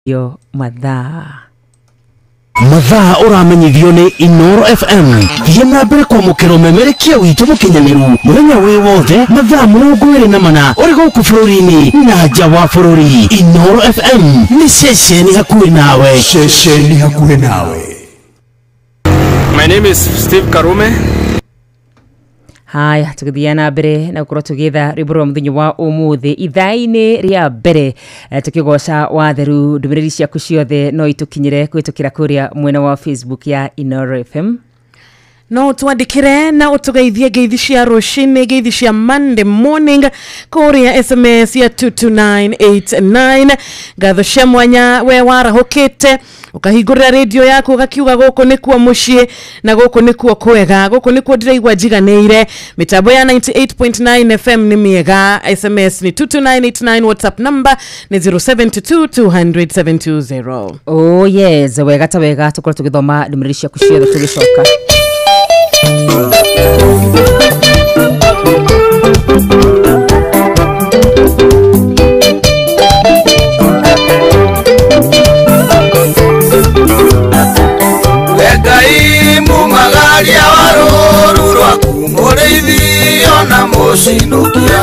Yo mathaa Mathaa ũramenyithio nĩ Inoro FM. Thiĩ na mbere kwamũkĩra ũmemerekia witũ mũkinyanĩru mũthenya wĩ wothe mathaa 24 ũrĩ gũkũ bũrũri-inĩ na nja wa bũrũri. Inoro FM nĩ ceceni hakuhĩ nawe. Ceceni hakuhĩ nawe. My name is Steve Karume. Haya, tugithia na mbere na gukorwo tugitha rwimbo rwa muthenya wa umuthi ithaa-inĩ rĩa mbere, tukigoca watheru. Ndũmĩrĩri ciaku ciothe no itukinyire kũhĩtũkĩra kũrĩa mwena wa Facebook ya Inoro FM. No twandikire na utugeithie ngeithi cia rucini, ngeithi cia Monday morning kuria SMS ya 22989. Ngatho cia mwanya we warahukite ukahingurira radio yaku ugakiuga guku nikuo mucii na guku nikuo kwega, guku nikuo ndiraigua njiganĩire. Mitambo ya 98.9 FM ni miega. SMS ni 22989, WhatsApp number ni 072 200 720. Oh yes, wega ta wega tukorwo tugithoma ndũmĩrĩri ciaku ciothe tugicoka. Ngai mumagaria wa rũũru rwaku mũrĩithi ona mũcinũkia,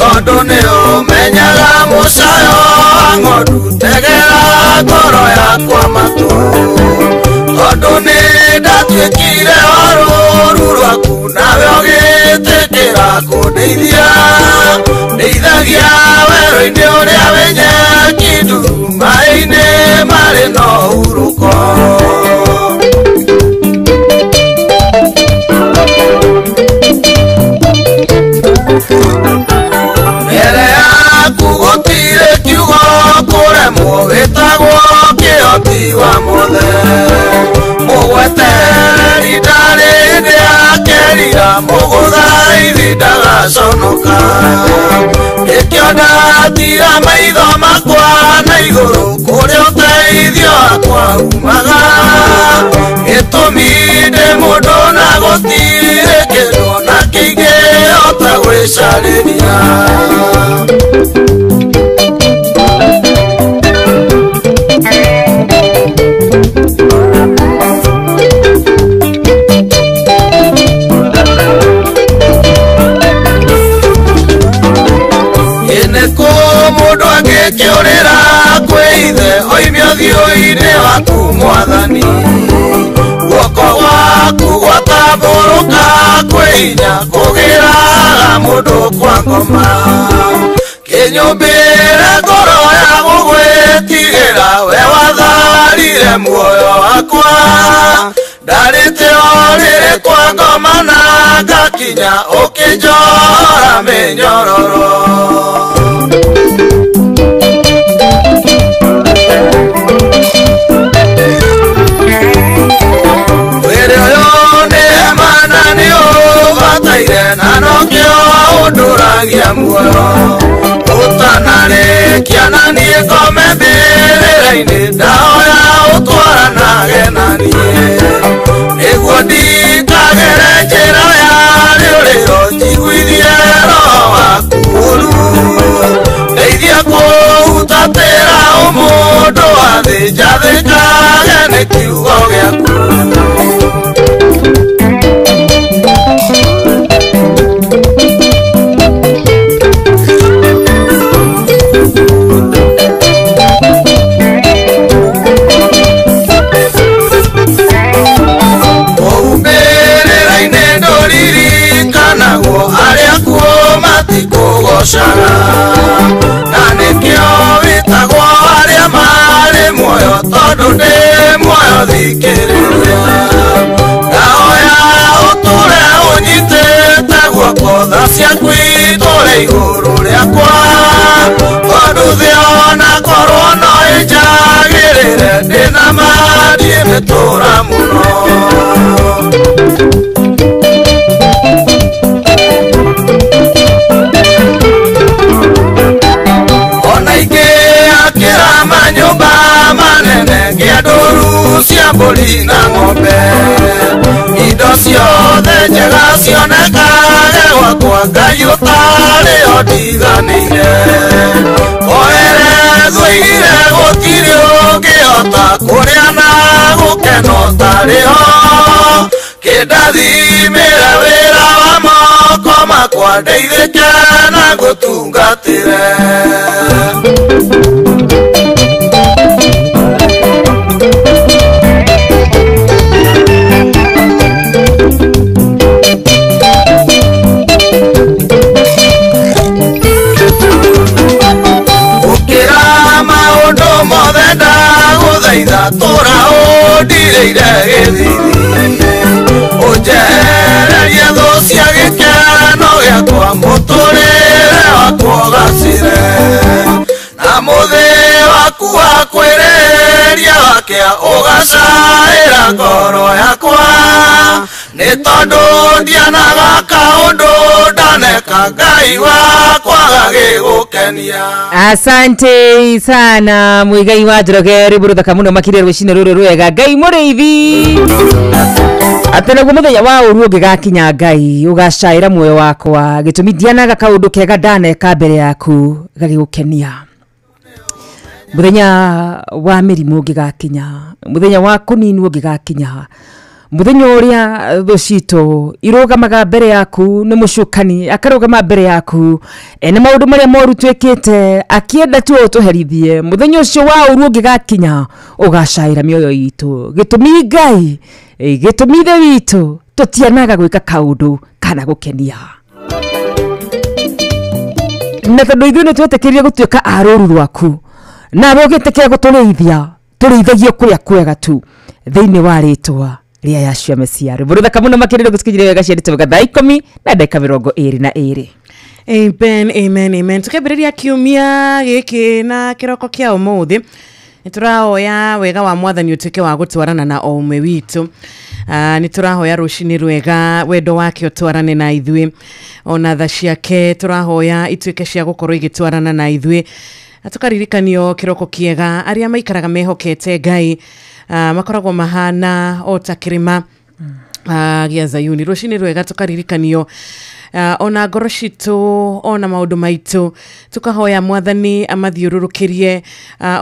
tondũ nĩ ũmenyaga mũcayo wa ng'ondu, tegera ngoro yakwa matũ, tondũ nĩ ndatuĩkire wa rũũru rwaku, nawe ũgĩtĩkĩra kũndeithia. Ndeithagia werũ-inĩ ũrĩa wĩ nyeki nduru, maĩ-inĩ marĩ na ũhurũko. Mbere yaku gũtirĩ kiugo kũremwo, wĩtagwo kĩhoti wa mothe. Mũgwetereri ndarĩ hĩndĩ akerira, mũgũthaithi ndagaconoka. Nĩkĩo ndatira maitho makwa na igũrũ, kũrĩa ũteithio wakwa umaga. Gĩtũmi ndĩ mũndũ na gũtirĩ kĩndũ ona kĩngĩhota gwĩcarĩria. Nĩkũ mũndũ angĩkĩũrĩra kwĩ ithe oime ũthiũ-inĩ waku mwathani? Guoko gwaku gwatambũrũka kwĩ hinya, kũgĩraga mũndũ kwa ngoma. Kĩnyũmbĩre ngoro ya gũgwĩtigĩra, we watharire muoyo wakwa. Ndarĩte o rĩrĩ kwa ngoma na ngakinya, ũkĩnjohora mĩnyororo. Mwĩrĩ ũyũ nĩ hema na nĩ ũbataire, na nokĩo ũndũragia muoyo. Ũtanarĩkia na niĩ ngome mbĩrĩra-inĩ, ndahoya ũtwaranage na niĩ, nĩguo ndikagere njĩra ya rĩũrĩro, njiguithie roho waku ũru. Ndeithia kũhutatĩra ũmũndũ wa thĩ, njathĩkage nĩ kiugo gĩaku. Ũmbĩrĩra-inĩ ndũririkanagwo, arĩa kuo matikũgocaga, na nĩkĩo wĩtagwo arĩa marĩ muoyo, tondũ ndĩ muoyo thikĩrĩria. Ndahoya ũtũre ũnyitĩte guoko, tha ciaku itũre igũrũ rĩakwa, tondũ thĩ ona korwo no ĩnjagĩrĩre, ndĩna ma ndiĩmĩtũra mũno. Ona ingĩakĩra manyũmba manene, ngĩa ndũru cia mbũri na ng'ombe, indo ciothe njega cionekage gwakwa, Ngai ũtarĩ ho ndiganĩire. Oere thũire gũtirĩ arĩ ho kĩndathimĩre wĩra wa moko makwa ndeithĩke na ngũtungatĩre. Maũndũ mothe ndagũthaitha tũra ũndirĩire gĩthithi ũnjehererie thũ cia gĩkeno gĩakwa mũtũrĩre wakwa ũgacĩre na mũthĩ waku wa kwĩrĩria wakĩa ũgacaĩra ngoro yakwa nĩ tondũ ndianaga kaũndũ ndaneka Ngai wakwa gagĩgũkenia. Asante sana Muigai wa Njoroge rwĩmbo rũthaka mũno makĩria rũcinĩ rũrũ rwega. Ngai mũrĩithi atĩ naguo mũthenya wa ũru ũngĩgakinya Ngai ũgacaĩra muoyo wakwa gĩtũmi ndianaga kaũndũ kega ndaneka mbere yaku gagĩgũkenia. Mũthenya wa mĩrimũ ũngĩgakinya, mũthenya wa kũninwo ũngĩgakinya, mũthenya ũrĩa thũ citũ irũgamaga mbere yaku nĩ mũcukani akarũgama mbere yaku ene maũndũ marĩa moru twĩkĩte akĩenda tu ũtũherithie, mũthenya ũcio wa ũru ũngĩgakinya ũgacaĩra mĩoyo itũ gĩtũmi Ngai gĩtũmi Ithe witũ tũtianaga gwĩka kaũndũ kana gũkenia na tondũ ithuĩ nĩ twetĩkĩrire gũtuĩka a rũru rwaku nawe ũgĩtĩkĩra gũtũrĩithia tũrĩithagio kũrĩa kwega tu thĩinĩ wa rĩtwa rĩa Yahshua Mesia. Rwĩmbo rũthaka mũno makĩria rũgũkinyĩria wega ciarĩte thaa 10 na ndagĩka 22. Amen, amen, amen. Tukĩambĩrĩria kiumia gĩkĩ na kĩroko kĩa ũmũthĩ nĩ tũrahoya wega wa mwathani ũtuĩke wa gũtwarana na o ũmwe witũ. Nĩ tũrahoya rũcinĩ rwega wendo wake ũtwarane na ithuĩ ona tha ciake tũrahoya ituĩke cia gũkorwo igĩtwarana na ithuĩ. Tukaririkanio kĩroko kĩega arĩa maikaraga mehokete Ngai makoragwo mahana o ta kĩrĩma gĩa Zayuni. Rũcinĩ rwega tukaririkanio ona ngoro citũ ona maũndũ maitũ tukahoya mwathani amathiũrũrũkĩrie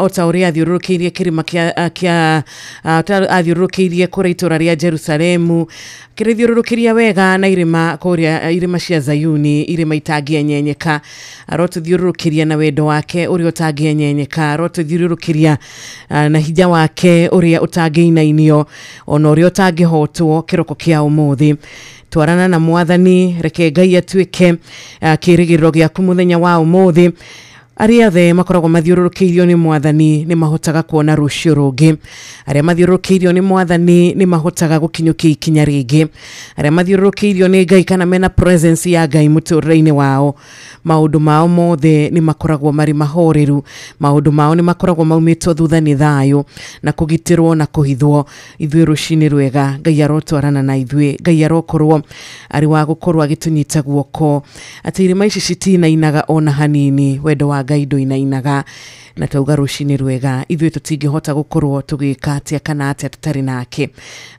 o ta ũrĩa athiũrũrũkĩirie kĩrĩma kĩa athiũrũrũkĩirie kũrĩa itũũra rĩa Jerusalemu kĩrĩthiũrũrũkĩria wega na irĩma kũrĩa irĩma cia Zayuni irĩma itangĩenyenyeka. Arotũthiũrũrũkĩria na wendo wake ũrĩa ũtangĩenyenyeka, arotũthiũrũrũkĩria na hinya wake ũrĩa ũtangĩinainio ona ũrĩa ũtangĩhotwo kĩroko kĩa ũmũthĩ. Twarana na mwathani reke Ngai atuĩke kĩĩrĩgĩrĩro gĩaku mũthenya wa ũmũthĩ. Arĩa othe makoragwo mathiũrũrũkĩirio nĩ mwathani nĩ mahotaga kuona rũciũ rũngĩ. Arĩa mathiũrũrũkĩirio nĩ mwathani nĩ mahotaga gũkinyũkia ikinya rĩngĩ. Arĩa mathiũrũrũkĩirio nĩ Ngai kana mena presence ya Ngai mũtũrĩre-inĩ wao, maũndũ mao mothe nĩ makoragwo marĩ mahoreru, maũndũ mao nĩ makoragwo maumĩtwo thutha nĩ thayũ na kũgitĩrwo na kũhithwo. Ithuĩ rũcinĩ rwega Ngai arotwarana na ithuĩ, Ngai arokorwo arĩ wa gũkorwo agĩtũnyita guoko atĩ irĩma ici citinainaga ona hanini, wendo wa Ngai ndũinainaga. Na tauga rũcinĩ rwega ithuĩ tũtingĩhota gũkorwo tũgĩka atĩa kana atĩa tũtarĩ nake.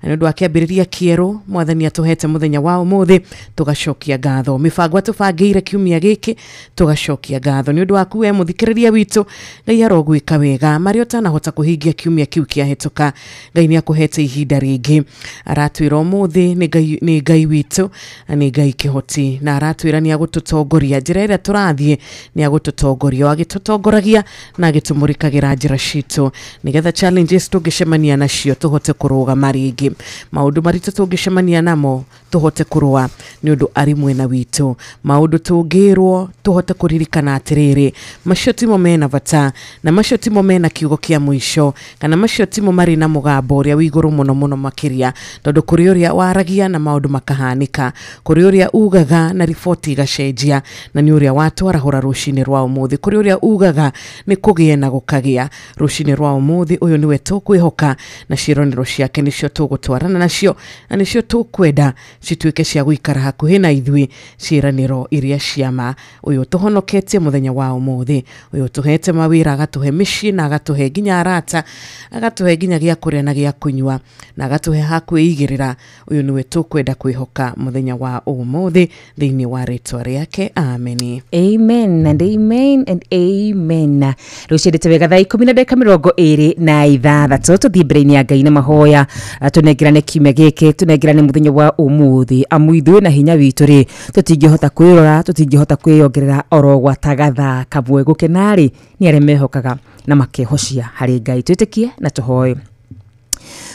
Na nĩ ũndũ wa kĩambĩrĩria kĩerũ mwathani atũhete mũthenya wa ũmũthĩ tũgacokia ngatho. Mĩbango atũbangĩire kiumia gĩkĩ tũgacokia ngatho nĩ ũndũ waku we mũthikĩrĩria witũ. Ngai arogwĩka wega marĩa ũtanahota kũhingia kiumia kĩu kĩahĩtũka, Ngai nĩ akũhete ihinda rĩngĩ. Aratwĩra ũmũthĩ nĩ Ngai witũ na nĩ Ngai kĩhoti na aratwĩra nĩ agũtũtongoria njĩra ĩrĩa tũrathiĩ, nĩ agũtũtongoria o agĩtũtongoragia na agĩtũmũrĩkagĩra njĩra citũ nĩgetha challenges tũngĩcemania nacio tũhote kũrũgama rĩngĩ, maũndũ maritũ tũngĩcemania namo tũhote kũrũa nĩ ũndũ arĩ mwena witũ, maũndũ tũngĩrwo tũhote kũririkana atĩrĩrĩ macio timo mena bata na macio timo mena kiugo kĩa mũico kana macio timo marĩ na mũgambo ũrĩa wĩ igũrũ mũno mũno makĩria, tondũ kũrĩ ũrĩa waragia na maũndũ makahanĩka, kũrĩ ũrĩa ugaga na riboti igacenjia, na nĩ ũrĩa watwarahũra rũcinĩ rwa ũmũthĩ, kũrĩ ũrĩa ugaga nĩ kũgĩe na gũkagĩa rũcinĩ rwa ũmũthĩ. Ũyũ nĩwe tũkwĩhoka na ciĩranĩro ciake nĩcio tũgũtwarana nacio na nĩcio tũkwenda cituĩke cia gũikara hakuhĩ na ithuĩ, ciĩranĩro iria ciama. Ũyũ tũhonoketie mũthenya wa ũmũthĩ, ũyũ tũhete mawĩra, agatũhe mĩciĩ na agatũhe nginya arata, agatũhe nginya gĩa kũrĩa na gĩa kũnyua na agatũhe ha kwĩigĩrĩra. Ũyũ nĩwe tũkwenda kwĩhoka mũthenya wa ũmũthĩ thĩinĩ wa rĩtwa rĩake, ameni. Amen and amen and amen. Rũciendete wega thaa 10:26 tũthiĩ mbere-inĩ ya Ngai na mahoya, tũnengerane kiumia gĩkĩ, tũnengerane mũthenya wa ũmũthĩ, amu ithuĩ na hinya witũ rĩ tũtingĩhota kwĩrora, tũtingĩhota kwĩyongerera oro gwata gathaa kamwe. Gũkena-rĩ nĩ arĩa mehokaga na makehocia harĩ Ngai. Twĩtĩkie na tũhoe.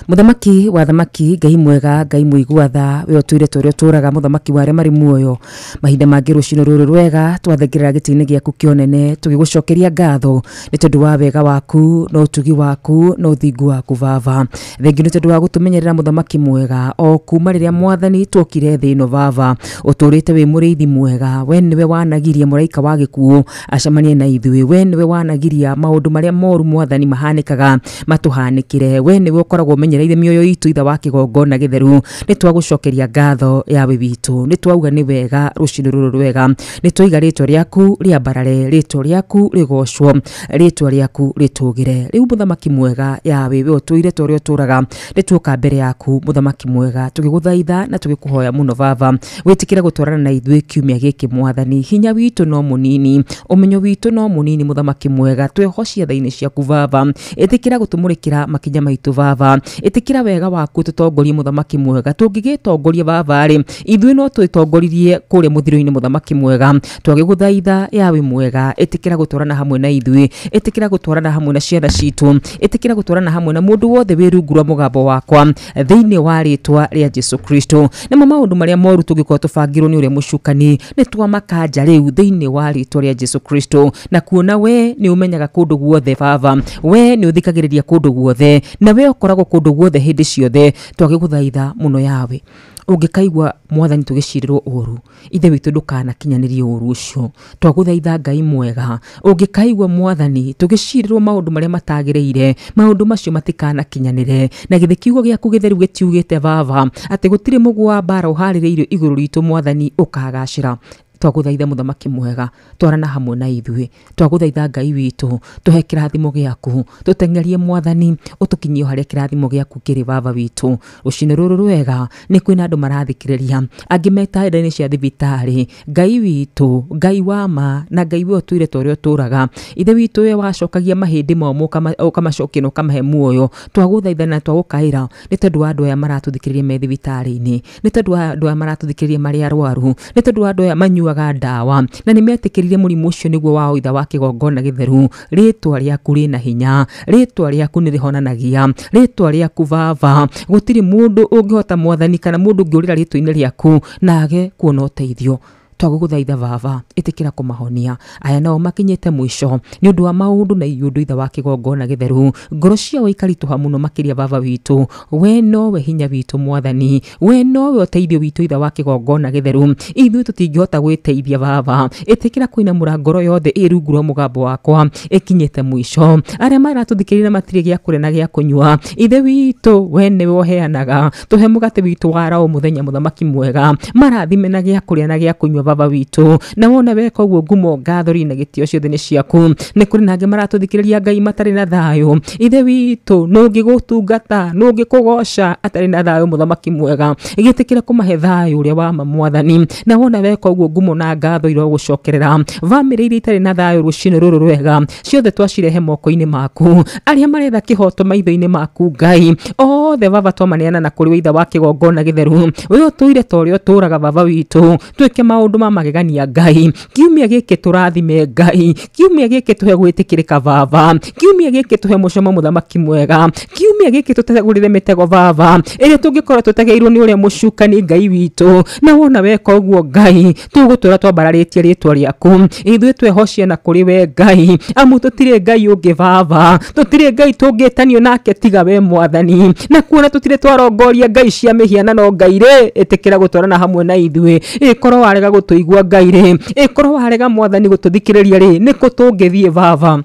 Mũthamaki wa thamaki, Ngai mwega, Ngai mũigua tha, we ũtũire ta ũrĩa ũtũraga, mũthamaki wa arĩa marĩ muoyo. Mahinda mangĩ rũcinĩ rũrũ rwega twathengerera gĩtĩ-inĩ gĩaku kĩa ũnene tũgĩgũcokeria ngatho nĩ tondũ wa wega waku na ũtugi waku na ũthingu waku baba. Thengiũ nĩ tondũ wa gũtũmenyerera mũthamaki mwega o kuma rĩrĩa mwathani tuokire thĩ ĩno baba. Ũtũrĩte wĩ mũrĩithi mwega, we nĩwe wanagiria mũraika wa gĩkuũ acemanie na ithuĩ, we nĩwe wanagiria maũndũ marĩa moru mwathani mahanĩkaga matũhanĩkĩre, we nĩwe ũkoragwo ũmenyereire mĩoyo itũ itha wa kĩgongona gĩtheru. Nĩ twagũcokeria ngatho yawe witũ, nĩ twauga nĩ wega rũcinĩ rũrũ rwega, nĩ twaiga rĩtwa rĩaku rĩambarare, rĩtwa rĩaku rĩgocwo, rĩtwa rĩaku rĩtũgĩre. Rĩu mũthamaki mwega yawe, we ũtũire ta ũrĩa ũtũraga, nĩ tuoka mbere yaku mũthamaki mwega tũgĩgũthaitha na tũgĩkũhoya mũno baba, wĩtĩkĩre gũtwarana na ithuĩ kiumia gĩkĩ mwathani. Hinya witũ no mũnini, ũmenyo witũ no mũnini mũthamaki mwega, twehocia tha-inĩ ciaku baba, ĩtĩkĩra gũtũmũrĩkĩra makinya maitũ baba, ĩtĩkĩra wega waku tũtongorie mũthamaki mwega. Tũngĩgĩtongoria baba rĩ, ithuĩ no twĩtongoririe kũrĩa mũthiro-inĩ mũthamaki mwega. Twagĩgũthaitha yawe mwega, ĩtĩkĩra gũtwarana hamwe na ithuĩ, ĩtĩkĩra gũtwarana hamwe na ciana citũ, ĩtĩkĩra gũtwarana hamwe na mũndũ wothe wĩ rungu rwa mũgambo wakwa thĩinĩ wa rĩtwa rĩa Jesu Kristo. Namo maũndũ marĩa moru tũngĩkorwo tũbangĩrwo nĩ ũrĩa mũcukani nĩ twamakanja rĩu thĩinĩ wa rĩtwa rĩa Jesu Kristo. Na kuona we nĩ ũmenyaga kũndũ guothe baba, we nĩ ũthikagĩrĩria kũndũ guothe, na we ũkoragwo kũndũ guothe hĩndĩ ciothe, twagĩgũthaitha mũno yawe. Ũngĩkaigua mwathani tũgĩcirĩrwo ũru, ithe witũ ndũkanakinyanĩrie ũru ũcio. Twagũthaitha Ngai mwega, ũngĩkaigua mwathani tũgĩcirĩrwo maũndũ marĩa matagĩrĩire, maũndũ macio matikanakinyanĩre. Na githĩ kiugo gĩaku gĩtheru gĩtiugĩte baba atĩ gũtirĩ mũgũ wa mbara ũharĩrĩirio igũrũ ritũ mwathani ũkagacĩra. Twagũthaitha mũthamaki mwega, twarana hamwe na ithuĩ. Twagũthaitha Ngai witũ, tũhe kĩrathimo gĩaku, tũteng'erie mwathani, ũtũkinyie harĩa kĩrathimo gĩaku kĩrĩ baba witũ. Rũcinĩ rũrũ rwega nĩ kwĩna andũ marathikĩrĩria, angĩ me tanda-inĩ cia thibitarĩ. Ngai witũ, Ngai wa ma, na Ngai we ũtũire ta ũrĩa ũtũraga, ithe witũ we wacokagia mahĩndĩ momũ ũkamacokia na ũkamahe muoyo, twagũthaitha na twagũkaĩra nĩ tondũ wa andũ aya maratũthikĩrĩria me thibitarĩ-inĩ, nĩ tondũ wa andũ aya maratũthikĩrĩria marĩ arwaru, nĩ tondũ wa andũ aya manyuaga ndawa na nĩ metĩkĩrire mũrimũ ũcio nĩguo wao itha wa kĩgongona gĩtheru. Rĩtwa rĩaku rĩna hinya, rĩtwa rĩaku nĩ rĩhonanagia, rĩtwa rĩaku baba gũtirĩ mũndũ ũngĩhota mwathani kana mũndũ ũngĩũrĩra rĩtwa-inĩ rĩaku na age kuona ũteithio. Twagũgũthaitha baba, ĩtĩkĩra kũmahonia aya nao makinyĩte mũico nĩ ũndũ wa maũndũ na iũndũ itha wa kĩgongona gĩtheru. Ngoro ciao ikaritũha mũno makĩria baba witũ, we nowe hinya witũ mwathani, we nowe ũteithio witũ itha wa kĩgongona gĩtheru. Ithuĩ tũtingĩhota gwĩteithia baba, ĩtĩkĩra kũinamũra ngoro yothe ĩ rungu rwa mũgambo wakwa ĩkinyĩte mũico. Arĩa maratũthikĩrĩria matirĩ gĩa kũrĩa na gĩa kũnyua, ithe witũ we nĩwe ũheanaga, tũhe mũgate witũ wa o mũthenya mũthamaki mwega, marathime na gĩa kũrĩa na gĩa kũnyua baba witũ. Na wona weka ũguo ngumo ngatho na gĩtĩo ciothe nĩ ciaku. Nĩ kũrĩ na angĩ maratũthikĩrĩria Ngai matarĩ na thayũ, ithe witũ nũngĩgũtungata, nũngĩkũgoca atarĩ na thayũ mũthamaki mwega, gĩtĩkĩra kũmahe thayũ ũrĩa wa ma mwathani. Na wona weka ũguo ngumo na ngatho irogũcokerera. Bamĩrĩ iria itarĩ na thayũ rũcinĩ rũrũ rwega ciothe twacirehe moko-inĩ maku, arĩa maretha kĩhoto maitho-inĩ maku Ngai othe baba twamaneana na kũrĩ itha wa kĩgongona gĩtheru. We ũtũire ta ũrĩa ũtũraga baba witũ, twĩke maũndũ ma magegania Ngai. Kiumia gĩkĩ tũrathime Ngai, kiumia gĩkĩ tũhe gwĩtĩkĩrĩka baba, kiumia gĩkĩ tũhe mũcamo mũthamaki mwega, kiumia gĩkĩ tũtegũrĩre mĩtego baba ĩrĩa tũngĩkorwo tũtegeirwo nĩ ũrĩa mũcukani Ngai witũ. Na wona weka ũguo Ngai tũgũtũra twambararĩtie rĩtwa rĩaku. Ithuĩ twehocia na kũrĩ we Ngai, amu tũtirĩ Ngai ũngĩ baba, tũtirĩ Ngai tũngĩtanio nake tiga we mwathani. Na kuona tũtirĩ twarongoria Ngai cia mĩhianano Ngai rĩ, ĩtĩkĩra gũtwarana hamwe na ithuĩ. Ĩkorwo warega gũtũigua Ngai rĩ, ĩkorwo warega mwathani gũtũthikĩrĩria rĩ, nĩkũ tũngĩthiĩ baba?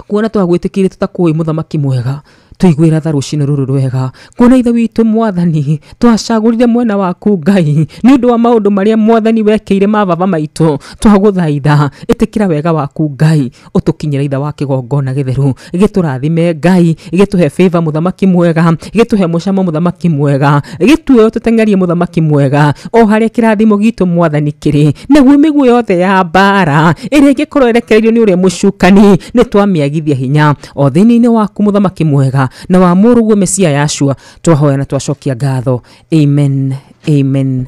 Kuona twagwĩtĩkĩire tũtakũĩ mũthamaki mwega, Tũiguĩra tha rũcinĩ rũrũ rwega, kuona Ithe witũ Mwathani twacagũrire mwena waku Ngai nĩ ũndũ wa maũndũ marĩa Mwathani wekĩire mababa maitũ. Twagũthaitha ĩtĩkĩra wega waku Ngai, ũtũkinyĩre Ithe wa kĩgongona gĩtheru, gĩtũrathime Ngai, gĩtũhe favor mũthamaki mwega, gĩtũhe mũcamo mũthamaki mwega, gĩtue tũteng'erie mũthamaki mwega o harĩa kĩrathimo gitũ Mwathani kĩrĩ. Naguo mĩguĩ yothe ya mbara ĩrĩa ĩngĩkorwo ĩrekereirio nĩ ũrĩa mũcukani nĩ twamĩagithia hinya o thĩinĩ-inĩ waku mũthamaki mwega na wa mũrũguo Mesia Yashua, twahoya na twacokia ngatho. Amen, amen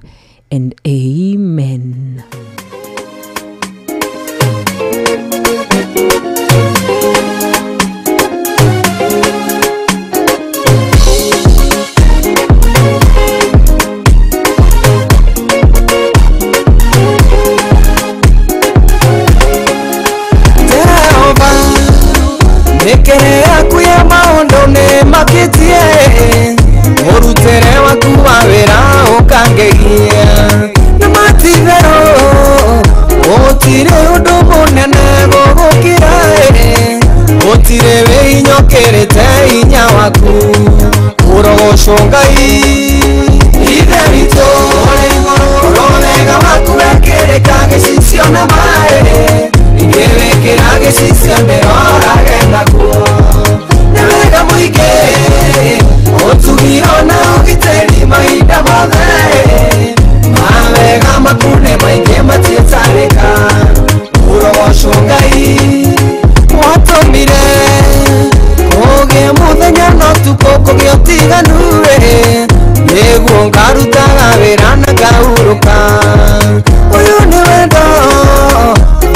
and amen. Jehova, mĩkĩre yaku ya maũndũ nĩ makĩtie, mũrutĩre waku wa wĩra ũkangegia. Na matitherũ gũtirĩ ũndũ mũnene gũgũkĩra, gũtirĩ wĩhinya ũkĩrĩte hinya waku. Ũrogocwo Ngai Ithe witũ ũrĩ igũrũ, wega waku wekĩrĩka gĩcicio na maĩ, ingĩwĩkĩra gĩcicio ndĩrorage naguo. Nĩ wega mũingĩ ũtugi ona ũgitĩri mahinda mothe, mawega maku nĩ maingĩ matiĩtarĩka. Ũrogocwo Ngai watũmire kũgĩe mũthenya na ũtukũ kũgĩe ũtiganu, nĩguo ngarutaga wĩra na ngahurũka. Ũyũ nĩ wendo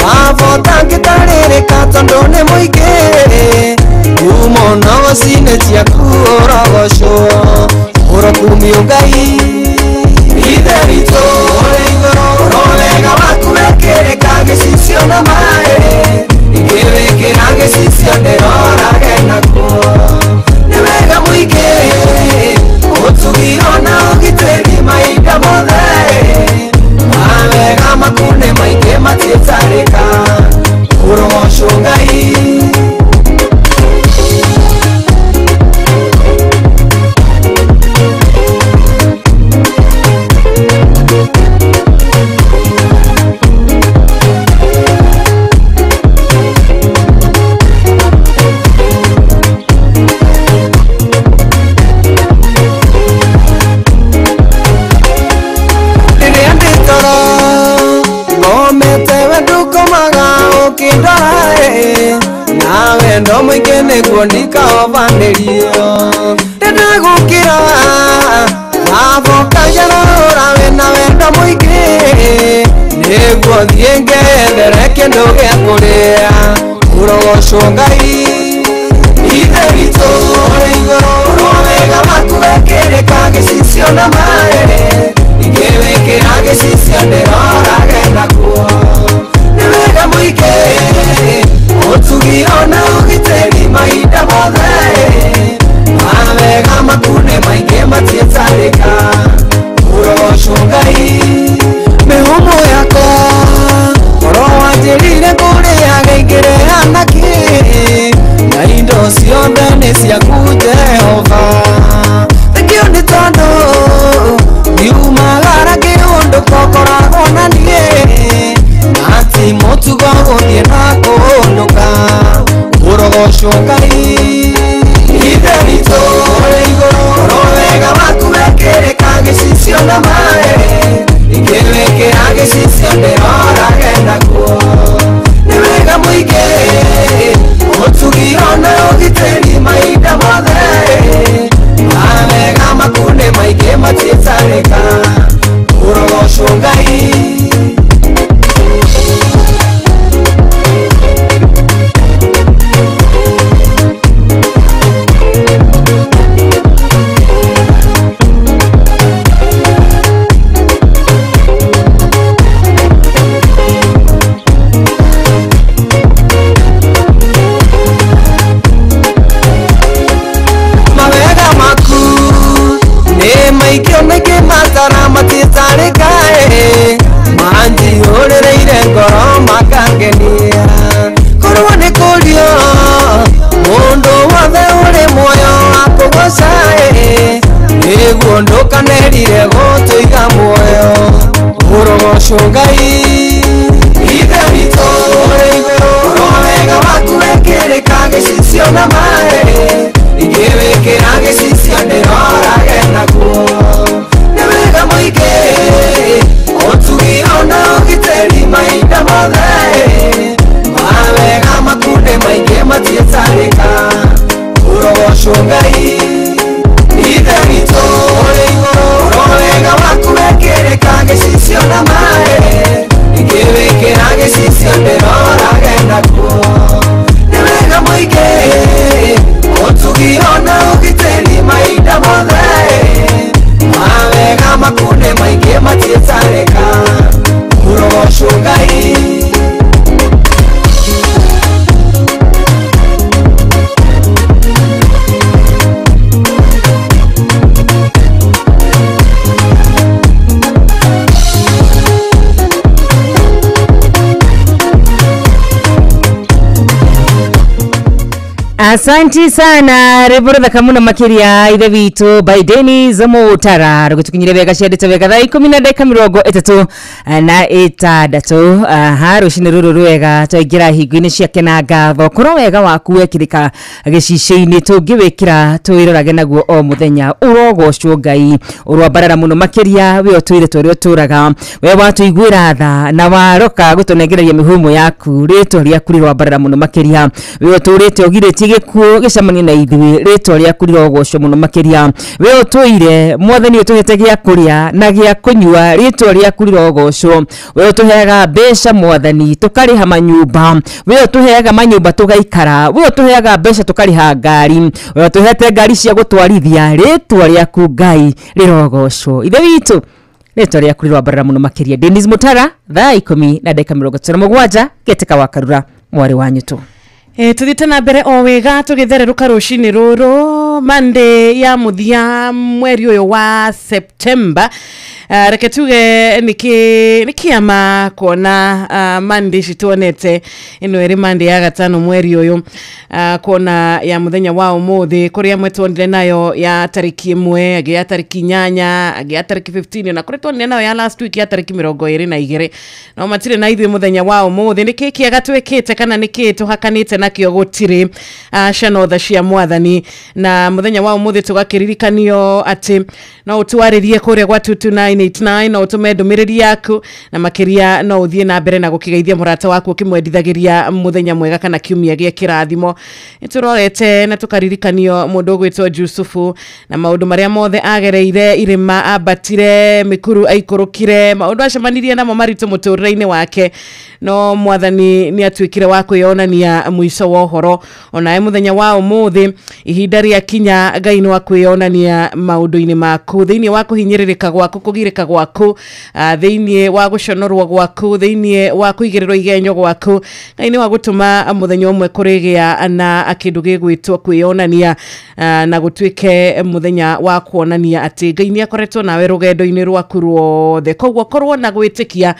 baba ũtangĩtarĩrĩka tondũ nĩ mũingĩ, kuuma onogoci-inĩ ciaku ũrogocwo. Ũrokumio Ngai Ithe witũ ũrĩ igũrũ, wega waku wekĩrĩka gĩcicio na maĩ, ingĩwĩkĩra gĩcicio ndĩrorage nakuo. Nĩ wega mũingĩ ũtugi ona ũgitĩri mahinda mothe, mawega maku nĩ maingĩ matiĩtarĩka. Ũrogocwo Ngai. Rĩrĩa ndĩ toro ngomete we ndũkomaga ũkĩndora, na wendo mũingĩ nĩguo ndikahobanĩrio. Ndĩndagũkĩra baba ũkanjarahũra wĩna wendo mũingĩ, nĩguo thiĩ ngethere kĩndũ gĩa kũrĩa. Ũrogocwo Ngai Ithe witũ ũrĩ igũrũ, wega waku wekĩrĩka gĩcicio na maĩ, ingĩwĩkĩra gĩcicio ndĩrorage naguo. Nĩ wega mũingĩ ũtugi ona ũgitĩri mahinda mothe, mawega maku nĩ maingĩ matiĩtarĩka. Ũrogocwo Ngai. Mĩhũmũ yakwa oro wanjĩrire kũrĩaga ingĩrĩhana kĩ, na indo ciothe nĩ ciaku Jehova. Thengio nĩ tondũ ndiumagara kĩũndũ kokoragwo na niĩ, na ti mũtugo gũthiĩ na kũndũka. Ũrogocwo Ngai Ithe witũ ũrĩ igũrũ, wega waku wekĩrĩka gĩcicio na maĩ, ingĩwĩkĩra gĩcicio ndĩrorage naguo. Nĩ wega mũingĩ ũtugi ona ũgitĩri mahinda mothe, mawega maku nĩ maingĩ matiĩtarĩka. Ũrogocwo Ngai. Ũrogocwo Ngai Ithe witũ ũrĩ igũrũ Ũrowega waku wekĩrĩka gĩcicio na maĩ Ingĩwĩkĩra gĩcicio ndĩrorage nakuo Nĩ wega mũingĩ Ũtugi ona ũgitĩri mahinda mothe Mawega maku nĩ maingĩ matiĩtarĩka Ũrogocwo Ngai. Asanti sana rwĩmbo rũthaka mũno makĩria ithe witũ by Dennis Mutara rũgĩtũkinyire wega ciandĩte wega thaa ikũmi na ndagĩka mĩrongo ĩtatũ na ĩtandatũ. Aha, rũcinĩ rũrũ rwega twaingĩra hingo-inĩ ciake na ngatho korwo wega waku wekĩrĩka gĩcicio-inĩ tũngĩwĩkĩra twĩrorage naguo o mũthenya. Ũrogocwo Ngai ũrwambarara mũno makĩria we ũtũire tũrĩa ũtũraga we watũiguĩra tha na waroka gũtũnengereria mĩhũmũ yaku rĩtwa rĩaku rĩrwambarara mũno makĩria we ũtũrĩte ũgirĩtie gĩkuũ gĩcemanie na ithuĩ rĩtwa rĩaku rĩrogocwo mũno makĩria we ũtũire mwathani ũtũhete gĩa kũrĩa na gĩa kũnyua rĩtwa rĩaku rĩrogocwo we ũtũheaga mbeca mwathani tũkarĩha manyũmba we ũtũheaga manyũmba tũgaikara we ũtũheaga mbeca tũkarĩha ngari we ũtũhete ngari cia gũtwarithia rĩtwa rĩaku Ngai rĩrogocwo ithe witũ rĩtwa rĩaku rĩrwambarara mũno makĩria. Dennis Mutara thaa ikũmi na ndagĩka mĩrongo ĩtatũ na mũgwanja Gĩtĩka wa Karura mwarĩ wa Nyũtũ. Tuthiĩte na mbere o wega tũgĩthererũka rũcinĩ rũrũ Monday ya mũthia mweri ũyũ wa September. Reke tuge nĩ kĩama kuona Monday ici tuonete ĩno ĩrĩ Monday ya gatano mweri ũyũ, kuona ya mũthenya wa ũmũthĩ kũrĩ amwe tuonire nayo ya tarĩki 1 angĩ ya tarĩki 8 angĩ ya tarĩki 15 na kũrĩ tuonire nayo ya last week ya tarĩki 22 no matirĩ na ithuĩ mũthenya wa ũmũthĩ. Nĩ kĩ kĩega twĩkĩte kana nĩ kĩ tũhakanĩte nakĩo gũtirĩ aca cia mwathani. Na mũthenya wa ũmũthĩ tũgakĩririkanio atĩ no ũtwarĩrie kũrĩa gwa 22989 no ũtũme ndũmĩrĩri yaku na makĩria no ũthiĩ na mbere na gũkĩgeithia mũrata waku ũkĩmwendithagĩria mũthenya mwega kana kiumia gĩa kĩrathimo. Nĩtũrorete na tũkaririkanio mũndũ ũgwĩtwo Jusufu na maũndũ marĩa mothe agereire, irĩma ambatire, mĩkuru aikũrũkire, maũndũ acemanirie namo maritũ mũtũrĩre-inĩ wake, no mwathani nĩ atuĩkire wa kwĩyonania mũico wa ũhoro. Onawe mũthenya wa ũmũthĩ ihinda rĩa kinya Ngai nĩ wa kwĩyonania maũndũ-inĩ maku, thĩinĩ wa kũhinyĩrĩrĩka gwaku, kũgirĩka gwaku, thĩinĩ wa gũconorwo gwaku, thĩinĩ wa kũigĩrĩrwo igenyo gwaku. Ngai nĩ wa gũtũma mũthenya ũmwe kũrĩgĩa na kĩndũ gĩgwĩtwo kwĩyonania, na gũtuĩke mũthenya wa kuonania atĩ Ngai nĩ akoretwo nawe rũgendo-inĩ rwaku ruothe. Koguo korwo na gwĩtĩkia,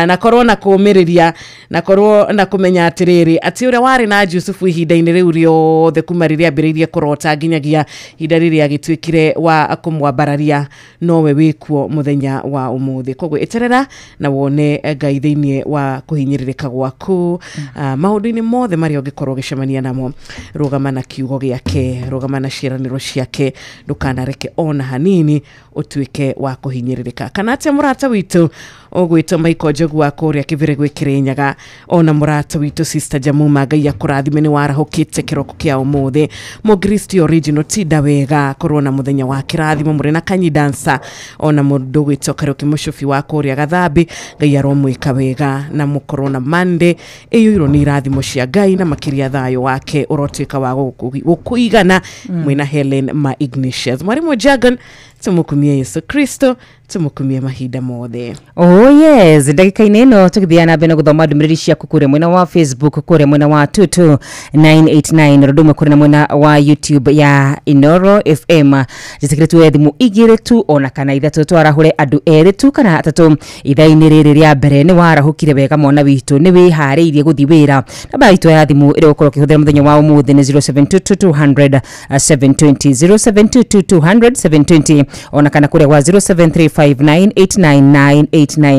na korwo na kũũmĩrĩria, na korwo na kũmenya atĩrĩrĩ atĩ ũrĩa warĩ na Jusufu ihinda-inĩ rĩu rĩothe kuma rĩrĩa ambĩrĩirie kũrota nginyagia ihinda rĩrĩa agĩtuĩkire wa kũmwambararia nowe wĩkuo mũthenya wa ũmũthĩ. Koguo ĩterera na wone Ngai thĩinĩ wa kũhinyĩrĩrĩka gwaku, maũndũ-inĩ mothe marĩa ũngĩkorwo ũgĩcemania namo. Rũgama na kiugo gĩake, rũgama na ciĩranĩro ciake, ndũkanareke ona hanini ũtuĩke wa kũhinyĩrĩrĩka. Kana atĩa mũrata witũ ũgwĩtwo Michael Njogu wa kũrĩa Kĩbĩrĩ gwĩ Kĩrĩnyaga, ona mũrata witũ Sister Jamuma, Ngai akũrathime nĩ warahũkĩte kĩroko kĩa ũmũthĩ. Mũkristi original tinda wega, korwo na mũthenya wa kĩrathimo mũrĩ na Kanyi Dancer, ona mũndũ ũgwĩtwo Kariũki Mũcubi wa kũrĩa Gathambi, Ngai aromwĩka wega na mũkorwo na Monday ĩiyũirwo nĩ irathimo cia Ngai na makĩria thayũ wake ũrotuĩka wa gũkũigana. Mwĩna Helen ma Ignatius. Mwarimu Jagan, tumukumie Yesu Kristo, tumukumie mahinda mothe. Oh yes, ndagĩka-inĩ ĩno tũgĩthiaga na mbere na gũthoma ndũmĩrĩri ciaku kũrĩa mwena wa Facebook, kũrĩa mwena wa 22989 ũndũ ũmwe kũrĩa na mwena wa YouTube ya Inoro FM. Njĩtĩkĩre tuoye thimũ igĩrĩ tu ona kana ithatũ, twarahũre andũ erĩ tu kana atatũ ithaa-inĩ rĩrĩ rĩa mbere. Nĩ warahũkire wega mwana witũ, nĩ wĩharĩirie gũthiĩ wĩra. Namba itũ ya thimũ ĩrĩa ũgũkorwo ũkĩhũthĩra mũthenya wa ũmũthĩ nĩ 0722 200 720, 0722 200 720 ona kana kũrĩa gwa 0735989989.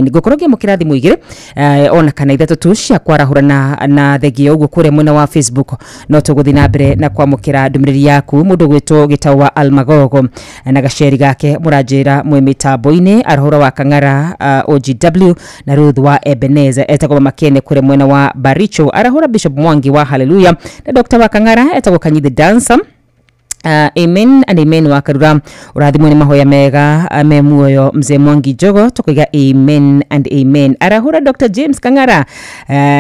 Ngũkorwo ngĩamũkĩra thimũ igĩrĩ ona kana ithatũ tu cia kwarahũrana na thengia ũguo kũrĩa mwena wa Facebook. No tũgũthiĩ na mbere na kwamũkĩra ndũmĩrĩri yaku. Mũndũ ũgwĩtwo Gĩtau wa Almagogo na gaceri gake mũranjĩra mwĩ mĩtambo-inĩ, Arahũra wa Kang'ara, OGW na Ruth wa Ebenezer etagwo Makene kũrĩa mwena wa Baricho, Arahũra Bishop Mwangi wa Hallelujah na Dr. wa Kang'ara etagwo Kanyi the Dancer. Amen and amen wakarura urathimwo ni mahoya mega me muoyo mzee Mwangi Jogo tukuiga amen and amen. Arahura Dr. James Kang'ara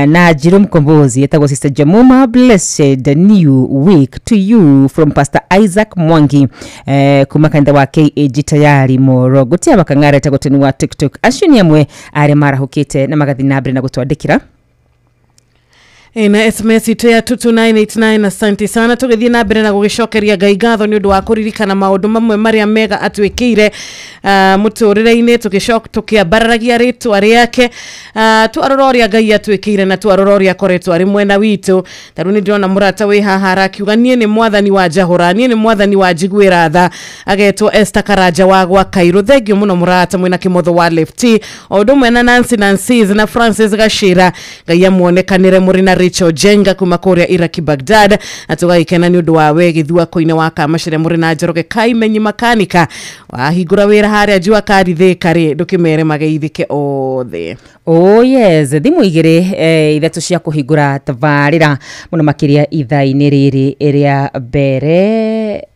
na Jiro Mkombozi etagwo Sister Jamuma, blessed new week to you from Pastor Isaac Mwangi kuma kanitha wa KAG tayari Moro gutia bakang'ara etagwo teni wa TikTok acio ni amwe aria marahukite na magathi na mbere na gutwandikira Ina SMS itu ya 22989. Asante sana tugithie na mbere na gugicokeria Ngai ngatho ni undu wa kuririkana maundu mamwe maria mega atwikire muturire-ini tukiambararagia ritwa riake, twarora uria Ngai atwikire na twarora uria akoretwo ari mwena witu. Taru ni ndirona murata wi haha arakiuga nie ni mwathani wa njahura, nie ni mwathani wa njiguira tha, agetwo Esther Karanja wa gwa Kairu. Thengio muno murata mwina kimotho wa lefty o undu mwena Nancy Nancy's na Francis Gashira. Ngai amuonekanire muri na Rachel Jenga kuma kuria Iraki Baghdad, na tugagikena ni undu wa we githua koine wa Kamacere muri na Njoroge Kaimenyi makanika wahingura wira haria jua kari thika ri ndukimere mageithike othe. Oh yes, thimu igiri ithatu cia kuhingura tabarira muno makiria ithaa-ini riri ria mbere.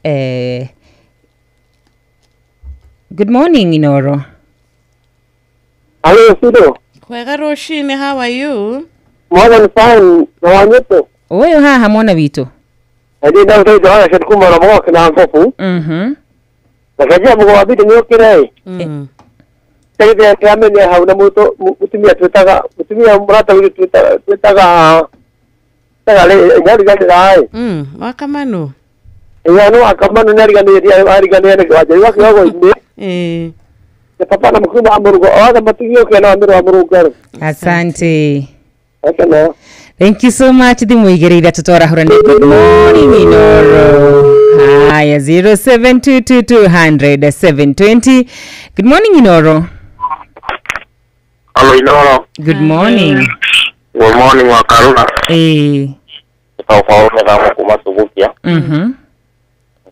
Good morning Inoro. Hello Sido. Kwega rucini, how are you? Mwana fine na wanyete. Oyo haha mwana witu. Adi na utaizo haya shirikuma na mwaka na mfofu. Nakajia mungu wabidi nyokire. Tagithia kiamenya hau na muto mutumia twitaga mutumia murata witu twitaga taga le nyari gani rai. Wakamanu. Ya no akamanu nyari gani ya ari gani ya kwa jari wakiwa ni. Ya papa na mkubwa amurugo othe matigio kana amiru amurugo. Asante. Okay. Thank you so much. Thimu igiri ithatu twarahura ni good morning Inoro. Haya 0722200720. Good morning Inoro. Hello Inoro. Good morning. Good morning Wakarura. Taufaulu na kuma subukia.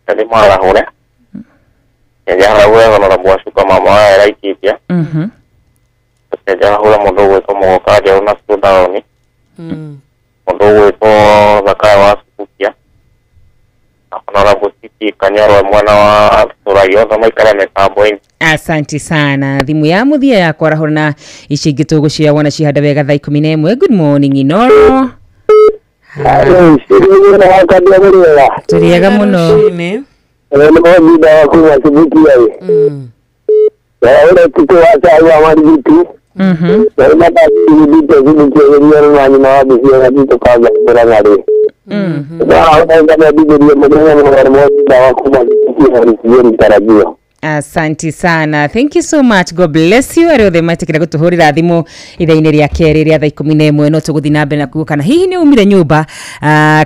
Kali mara hore. Ya hore na rabwa shuka mama ya raikipia. Ya hore mundu gwitwo mugokaria una sudaoni. Mundu gwitwo Zakayo wa Subukia. Honorable City Kanyarwa mwana wa Turayo na maikara mitambo-inĩ. Asante sana. Thimu ya muthia ya kwarahũra na ici ingĩ tũgũcioya wona cihanda wega thaa 11. Good morning Inoro. Tũrĩega mũno. Asante sana. Thank you so much. God bless you. Arĩa othe metĩkĩra gũtũhũrĩra thimũ ithaa-inĩ rĩa kerĩ rĩa thaa 11 no tũgũthiĩ na mbere na kuga kana hihi nĩ umire nyũmba,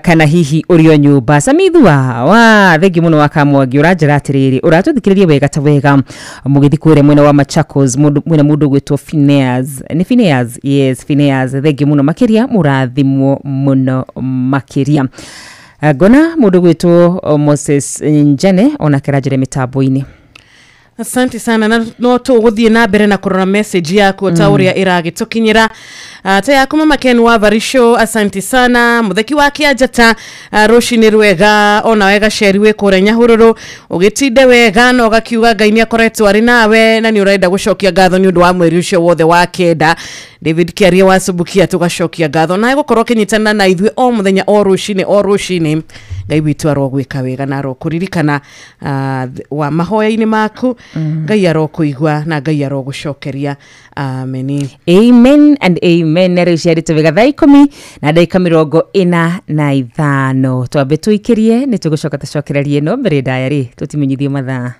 kana hihi ũrĩ o nyũmba. Samithua wa thengi mũno wa Kamwangi ũranjĩra atĩrĩrĩ ũratũthikĩrĩria wega ta wega mũgĩthiĩ kũrĩa mwena wa Machakos mwena mũndũ ũgwĩtwo Phineas. Nĩ Phineas? Yes, Phineas. Thengi mũno makĩria, mũrathimwo mũno makĩria. Ngona mũndũ ũgwĩtwo Moses Njane onake aranjĩra mĩtambo-inĩ. Asante sana na no tũgũthiĩ na mbere na kũrora message yaku ta ũrĩa ĩragĩtũkinyĩra. Ta yaku mama Ken wa Varisho, asante sana. Mutheki wa Kĩanjata, rũcinĩ rwega ona wega ceri wĩ kũrĩa Nyahururu, ũgĩtinde wega na ũgakiuga Ngai nĩ akoretwo arĩ nawe na nĩ ũrenda gũcokia ngatho nĩ ũndũ wa mweri ũcio wothe wa kenda. David Kiaria wa Subukia tũgacokia ngatho na gũkorwo ũkĩnyitana na ithuĩ o mũthenya o rũcinĩ o rũcinĩ. Ngai witũ arogwĩka wega na arokũririkana wa mahoya-inĩ maku. Ngai arokũigua na Ngai arogũcokeria. Amen. Amen and amen. Na rĩu ciarĩte wega thaa 10 na ndagĩka 45. Twambe tũikĩrie nĩ tũgũcoka tũcokererie no mbere ndaya rĩ tũtimenyithio mathaa.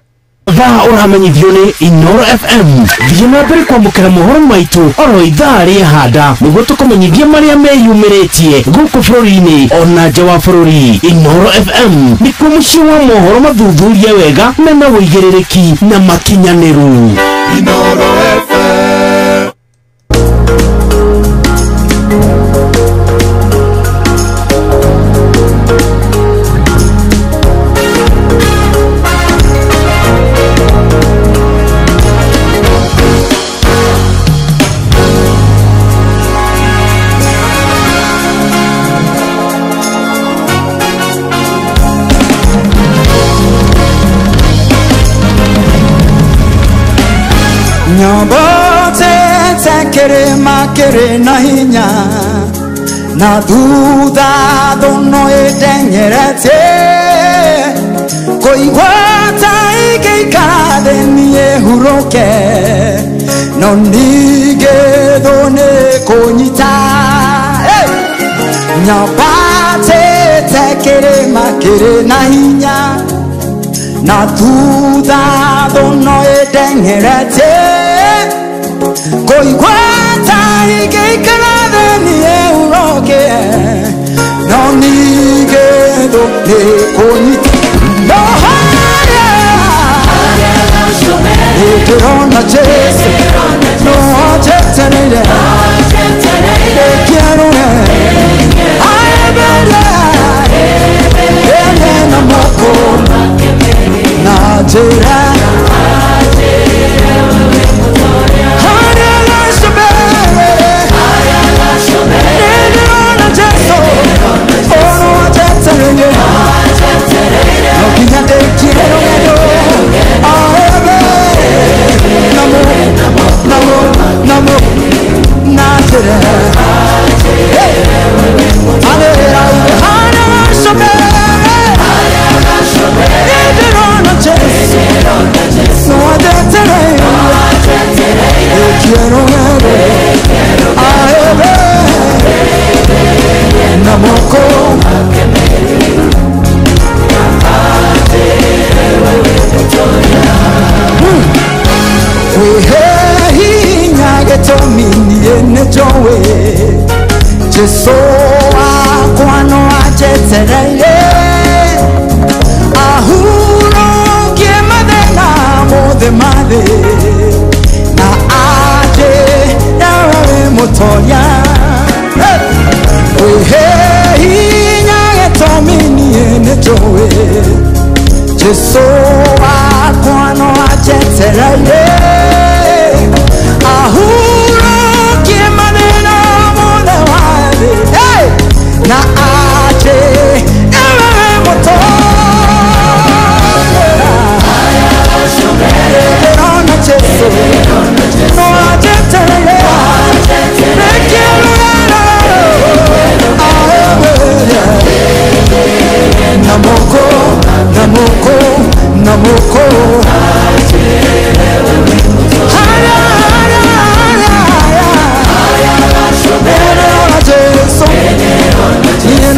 Thaa ũramenyithio nĩ Inoro FM. Thiĩ na mbere kwamũkĩra mohoro maitũ oro ithaa rĩa handa nĩguo tũkũmenyithie marĩa meyumĩrĩtie gũkũ bũrũri-inĩ ona nja wa bũrũri. Inoro FM nĩkuo mũciĩ wa mohoro mathuthurie wega mena ũigĩrĩrĩki na makinyanĩru. Inoro FM. Nyambatĩte kĩrĩma kĩrĩ na hinya na thutha thũno ĩndenyeretie kũigua ta ingĩikara thĩ niĩ hurũke no ningĩ thũ nĩ kũnyita. Nyambatĩte kĩrĩma kĩrĩ na hinya na thutha thũno ĩndenyeretie kũigua ta ingĩikara thĩ niĩ hurũke no ningĩ thũ nĩ kũnyita. No harĩa ndĩrona Jesũ no anjetereire ndĩkĩarũre aembere ene na moko na njĩra harĩa gacũmbĩrĩ ndĩrona Jesũ ono anjetereire no nginya ndĩkire rũgendo aembere namo namo namo na njĩra harĩa gacũmbĩrĩ ndĩrona Jesũ no anjetereire ndĩkire rũgendo aembere na moko. Kwĩhe hinya gĩtũmi niĩ nĩ njũĩ Jesũ wakwa no anjetereire ahurũkie mathĩna mothe ma thĩ na anjĩre we mũtoria. Kwĩhe hinya gĩtũmi niĩ nĩ njũĩ Jesũ wakwa no anjetereire ahurũkie mathĩna mothe ma thĩ na anjĩre we mũtoria. Ndĩrona Jesũ no anjetereire ndĩkĩrũgendo aembere namoko namoko namoko harĩa harĩa harĩa harĩa ndĩrona Jesũ niĩ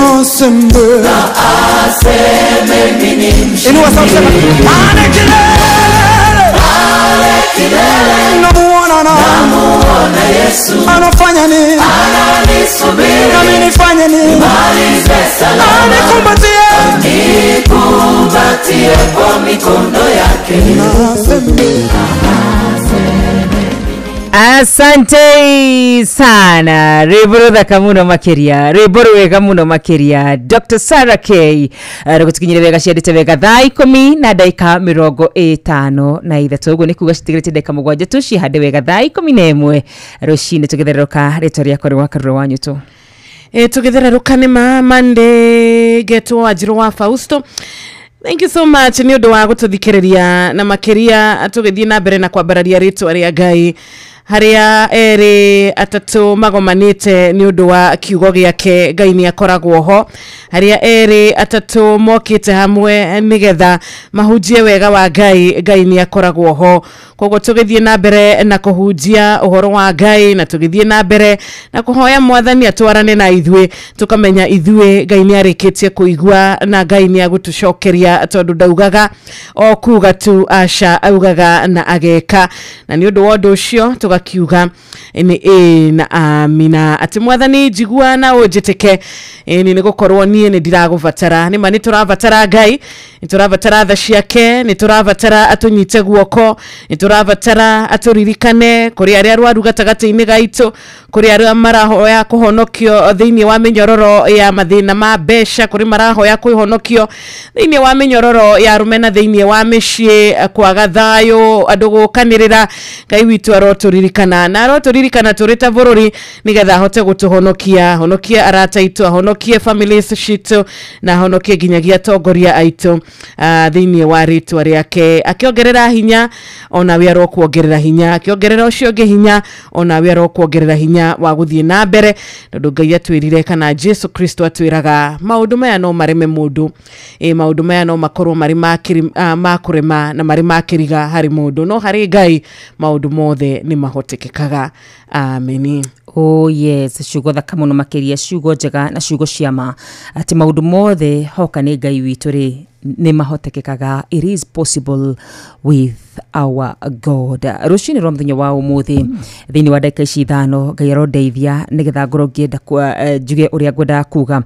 Nasembe na aseme mimi mshindi. Inua sauti sema pale kilele, pale kilele. Namuona na namuona Yesu. Anafanya nini? Ananisubiri. Nami nifanye nini? Nimalize salama. Anikumbatie, nikumbatie kwa mikono yake. Nasembe. Asante sana rwimbo ruthaka muno makiria, rwimbo rwega muno makiria. Dr. Sarah K rũgũtukinyire wega ciendete wega thaa 10:53 ũguo nĩ kuga citigarĩte ndagĩka 7 tu cihande wega thaa 11 rũcinĩ tũgĩthererũka rĩtwa rĩakwa rĩ Wakarura wa Nyũtũ. Tũgĩthererũka nĩ ma Monday getwo Wanjirũ wa Fausto. Thank you so much nĩ ũndũ wa gũtũthikĩrĩria na makĩria tũgĩthiĩ na mbere na kwambararia rĩtwa rĩa Ngai harĩa erĩ atatũ magomanĩte nĩ ũndũ wa kiugo gĩake. Ngai nĩ akoragwo ho harĩa erĩ atatũ mokĩte hamwe nĩgetha mahunjie wega wa Ngai. Ngai nĩ akoragwo ho. Koguo tũgĩthiĩ na mbere na kũhunjia ũhoro wa Ngai na tũgĩthiĩ na mbere na kũhoya mwathani atwarane na ithuĩ, tũkamenya ithuĩ Ngai nĩ arĩkĩtie kũigua na Ngai nĩ agũtũcokeria, tondũ ndaugaga o kuga tu, aca, augaga na ageka. Na nĩ ũndũ wa ũndũ ũcio tũgakiuga nĩ ĩ na amina atĩ mwathani njigua na ũnjĩtĩke, ĩni nĩ gũkorwo niĩ nĩ ndiragũbatara. Nĩ ma nĩ tũrabatara Ngai, nĩ tũrabatara tha ciake, nĩ tũrabatara atũnyite guoko, nĩ tũrabatara atũririkane kũrĩ arĩa arwaru gatagatĩ-inĩ gaitũ, kũrĩ arĩa marahoya kũhonokio thĩinĩ wa mĩnyororo ya mathĩna ma mbeca, kũrĩ marahoya kwĩhonokio thĩinĩ wa mĩnyororo ya rũmena thĩinĩ wa mĩciĩ, kwaga thayũ, andũ gũkanĩrĩra. Ngai witũ arotũririkana na arotũririkana tũrĩ ta bũrũri nĩgetha ahote gũtũhonokia, honokie arata aitũ, ahonokie families citũ na ahonokie nginyagia atongoria aitũ thĩinĩ wa rĩtwa rĩake. Akĩongerera hinya onawe arokuongerera hinya, akĩongerera ũcio ũngĩ hinya onawe arokuongerera hinya wa gũthiĩ na mbere, tondũ Ngai atwĩrire kana Jesu Kristo atwĩraga maũndũ maya no mareme mũndũ, maũndũ maya no makorwo marĩ ma kũrema na marĩ ma kĩriga harĩ mũndũ, no harĩ Ngai maũndũ mothe nĩ mahotekekaga. Ameni. Oh yes, ciugo thaka mũno makĩria, ciugo njega na ciugo cia ma atĩ maũndũ mothe hoka nĩ Ngai witũ rĩ nĩ mahotekekaga. It is possible with our God. Rũcinĩ rwa mũthenya wa ũmũthĩ thĩinĩ wa ndagĩka ici 5 Ngai arondeithia nĩgetha ngorwo ngĩenda njuge ũrĩa ngwendaga kuga,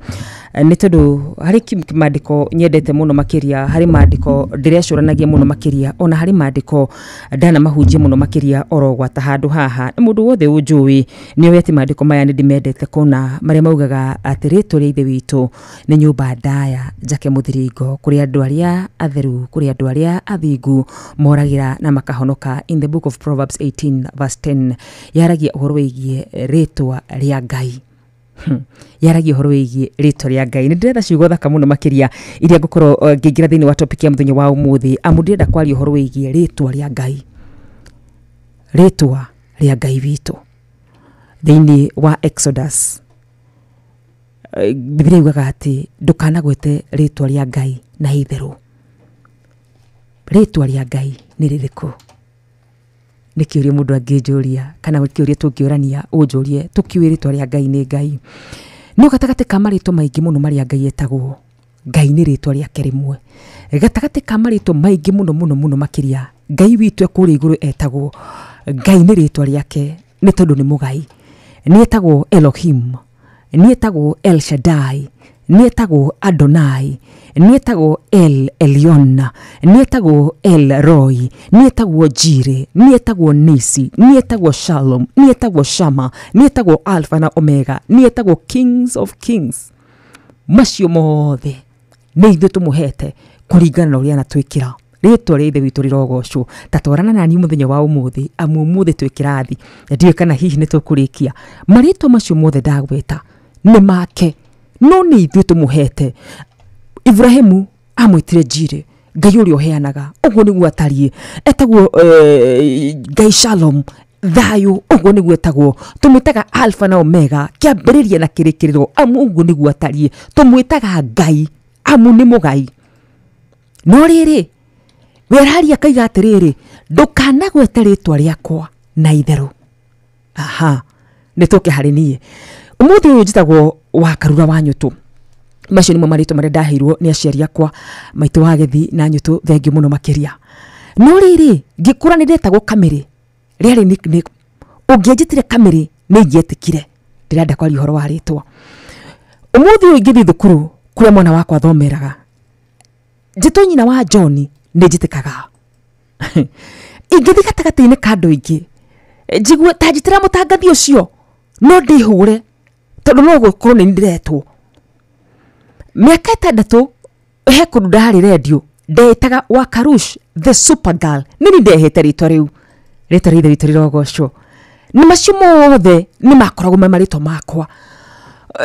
nĩ tondũ harĩ maandĩko nyendete mũno makĩria, harĩ maandĩko ndĩrecũranagia mũno makĩria, ona harĩ maandĩko ndanamahunjia mũno makĩria oro gwata handũ haha. Nĩ mũndũ wothe ũnjũĩ nĩ ũĩ atĩ maandĩko maya nĩ ndĩmendete kũna, marĩa maugaga atĩ rĩtwa rĩa Ithe witũ nĩ nyũmba ndaya njake mũthiringo, kũrĩ andũ arĩa atheru, kũrĩ andũ arĩa athingu moragĩra na makahonoka. In the book of Proverbs 18 verse 10 yaragia ũhoro wĩgiĩ rĩtwa rĩa Ngai. Yaragia ũhoro wĩgiĩ rĩtwa rĩa Ngai. Nĩ ndĩretha ciugo thaka mũno makĩria iria ngũkorwo ngĩingĩra thĩinĩ wa topic ya mũthenya wa ũmũthĩ, amu ndĩrenda kwaria ũhoro wĩgiĩ rĩtwa rĩa Ngai, rĩtwa rĩa Ngai witũ. Thĩinĩ wa Exodus Biblia yugaga atĩ ndũkanagwete rĩtwa rĩa Ngai na itherũ. Rĩtwa rĩa Ngai nĩ rĩrĩkũ? Nĩ kĩũria mũndũ angĩnjũria kana nĩ kĩũria tũngĩũrania, ũnjũrie tũkiũĩ rĩtwa rĩa Ngai nĩ Ngai. No gatagatĩ ka marĩtwa maingĩ mũno marĩa Ngai etagwo, Ngai nĩ rĩtwa rĩake rĩmwe. Gatagatĩ ka marĩtwa maingĩ mũno mũno mũno makĩria Ngai witũ kũrĩa igũrũ etagwo Ngai nĩ rĩtwa rĩake, nĩ tondũ nĩ mũgai. Nĩ etagwo Elohim, nĩ etagwo El Shaddai, nĩ etagwo Adonai, nĩ etagwo El Elyon, nĩ etagwo El Roi, nĩ etagwo Jire, nĩ etagwo Nisi, nĩ etagwo Shalom, nĩ etagwo Shama, nĩ etagwo Alpha na Omega, nĩ etagwo Kings of Kings. Macio mothe nĩ ithuĩ tũmũhete kũringana na ũrĩa anatwĩkĩra. Rĩtwa rĩa Ithe witũ rĩrogocwo. Ta twarana nani mũthenya wa ũmũthĩ, amu ũmũthĩ twĩ kĩrathi na ndiũĩ kana hihi nĩ tũkũrĩkia. Marĩtwa macio mothe ndagweta nĩ make, no nĩ ithuĩ tũmũhete. Ibrahimu amwĩtire Jire, Ngai ũrĩa ũheanaga, ũguo nĩguo atariĩ. Etagwo Ngai Shalom, thayũ, ũguo nĩguo etagwo. Tũmwĩtaga Alpha na Omega, kĩambĩrĩria na kĩrĩkĩrĩro, amu ũguo nĩguo atariĩ. Tũmwĩtaga Ngai, amu nĩ mũgai. No rĩrĩ, weraria akaiga atĩrĩrĩ, ndũkanagwete rĩtwa rĩakwa na itherũ. Aha, nĩ tũke harĩ niĩ. Ũmũthĩ ũyũ njĩtagwo Wakarura wa Nyũtũ. Macio nĩmo marĩtwa marĩa ndaheirwo nĩ aciari akwa, maitũ wa Gĩthi na nyũtũ, thengio mũno makĩria. No rĩrĩ, ngĩkũra nĩ ndetagwo Kamĩrĩ, rĩarĩ nickname. Ũngĩanjĩtire Kamĩrĩ nĩ ingĩetĩkire. Ndĩrenda kwaria ũhoro wa rĩtwa. Ũmũthĩ ũyũ ingĩthiĩ thukuru kũrĩa mwana wakwa athomeraga, njĩtwo nyina wa John nĩ njĩtĩkaga. Ingĩthiĩ gatagatĩ-inĩ ka andũ aingĩ njigue ta njĩtĩra mũtangathi ũcio, no ndĩhũre tondũ no gũkorwo nĩ ndĩretwo. Mĩaka 6 he kũndũ ndarĩ redio ndetaga Wakarush the super girl. Nĩ ndehete rĩtwa rĩu, rĩtwa rĩa ithe witũ rĩrogocwo. Nĩ macio mothe nĩ makoragwo me marĩtwa makwa.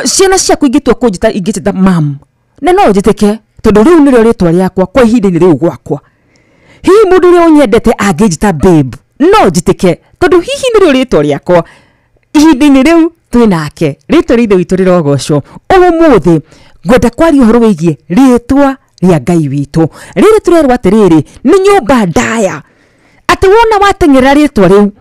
Ciana ciaku ingĩtua kũnjĩta, ingĩnjĩta mam, na no njĩtĩke tondũ rĩu nĩrĩo rĩtwa rĩakwa kwa ihinda-inĩ rĩu gwakwa. Hihi mũndũ ũrĩa ũnyendete angĩnjĩta babe, no njĩtĩke tondũ hihi nĩrĩo rĩtwa rĩakwa ihinda-inĩ rĩu twĩ nake. Rĩtwa rĩa ithe witũ rĩrogocwo. Ũmũthĩ ngwenda kwaria ũhoro wĩgiĩ rĩtwa rĩa Ngai witũ. Rĩrĩ tũrerwo atĩrĩrĩ, nĩ nyũmba ndaya, atĩ wona wateng'erera rĩtwa rĩu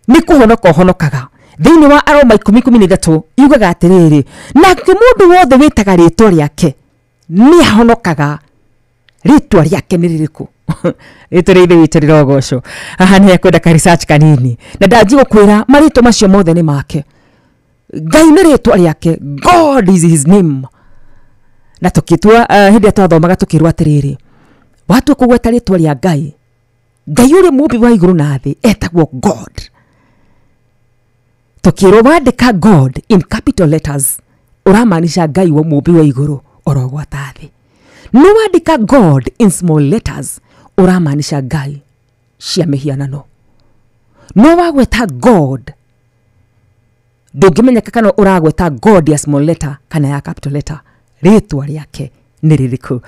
nĩ kũhonoka ũhonokaga. Thĩinĩ wa Aroma 10:13 yugaga atĩrĩrĩ, nake mũndũ wothe wĩtaga rĩtwa rĩake nĩ ahonokaga. Rĩtwa rĩake nĩ rĩrĩkũ? Rĩtwa rĩa ithe witũ rĩrogocwo. Haha nĩ hekwenda ka research kanini, na ndanji gũkwĩra marĩtwa macio mothe nĩ make. Ngai nĩ rĩtwa rĩake, God is his name. Na tũkĩtua hĩndĩ ĩrĩa twathomaga tũkĩrwo atĩrĩrĩ, watua kũgweta rĩtwa rĩa Ngai, Ngai ũrĩa mũmbi wa igũrũ na thĩ etagwo God. Tũkĩrwo wandĩka God in capital letters ũramaanisha Ngai wa mũmbi wa igũrũ orogwata thĩ. No wandĩka God in small letters ũramaanisha Ngai cia mĩhianano. No wagweta God ndũngĩmenyeka kana ũragweta God ya small letter kana ya capital letter. Rĩtwa rĩake nĩ rĩrĩkũ?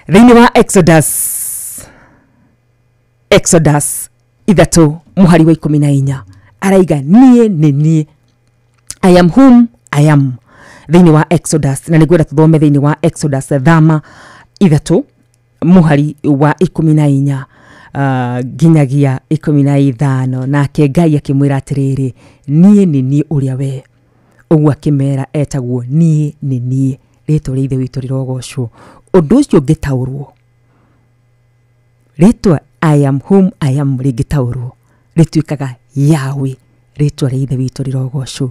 Thĩinĩ wa Exodus 3 mũhari wa 14 araiga niĩ nĩ niĩ, I am whom I am. Thĩinĩ wa Exodus, na nĩngwenda tũthome thĩinĩ wa Exodus thama 3 mũhari wa 14 nginyagia 15. Nake Ngai akĩmwĩra atĩrĩrĩ, niĩ nĩ niĩ ũrĩa we. Ũguo akĩmera etagwo niĩ nĩ niĩ. Rĩtwa rĩa ithe witũ rĩrogocwo. Ũndũ ũcio ũngĩtaũrwo, rĩtwa I am whom I am rĩngĩtaũrwo rĩtuĩkaga Yahweh. Rĩtwa rĩa ithe witũ rĩrogocwo.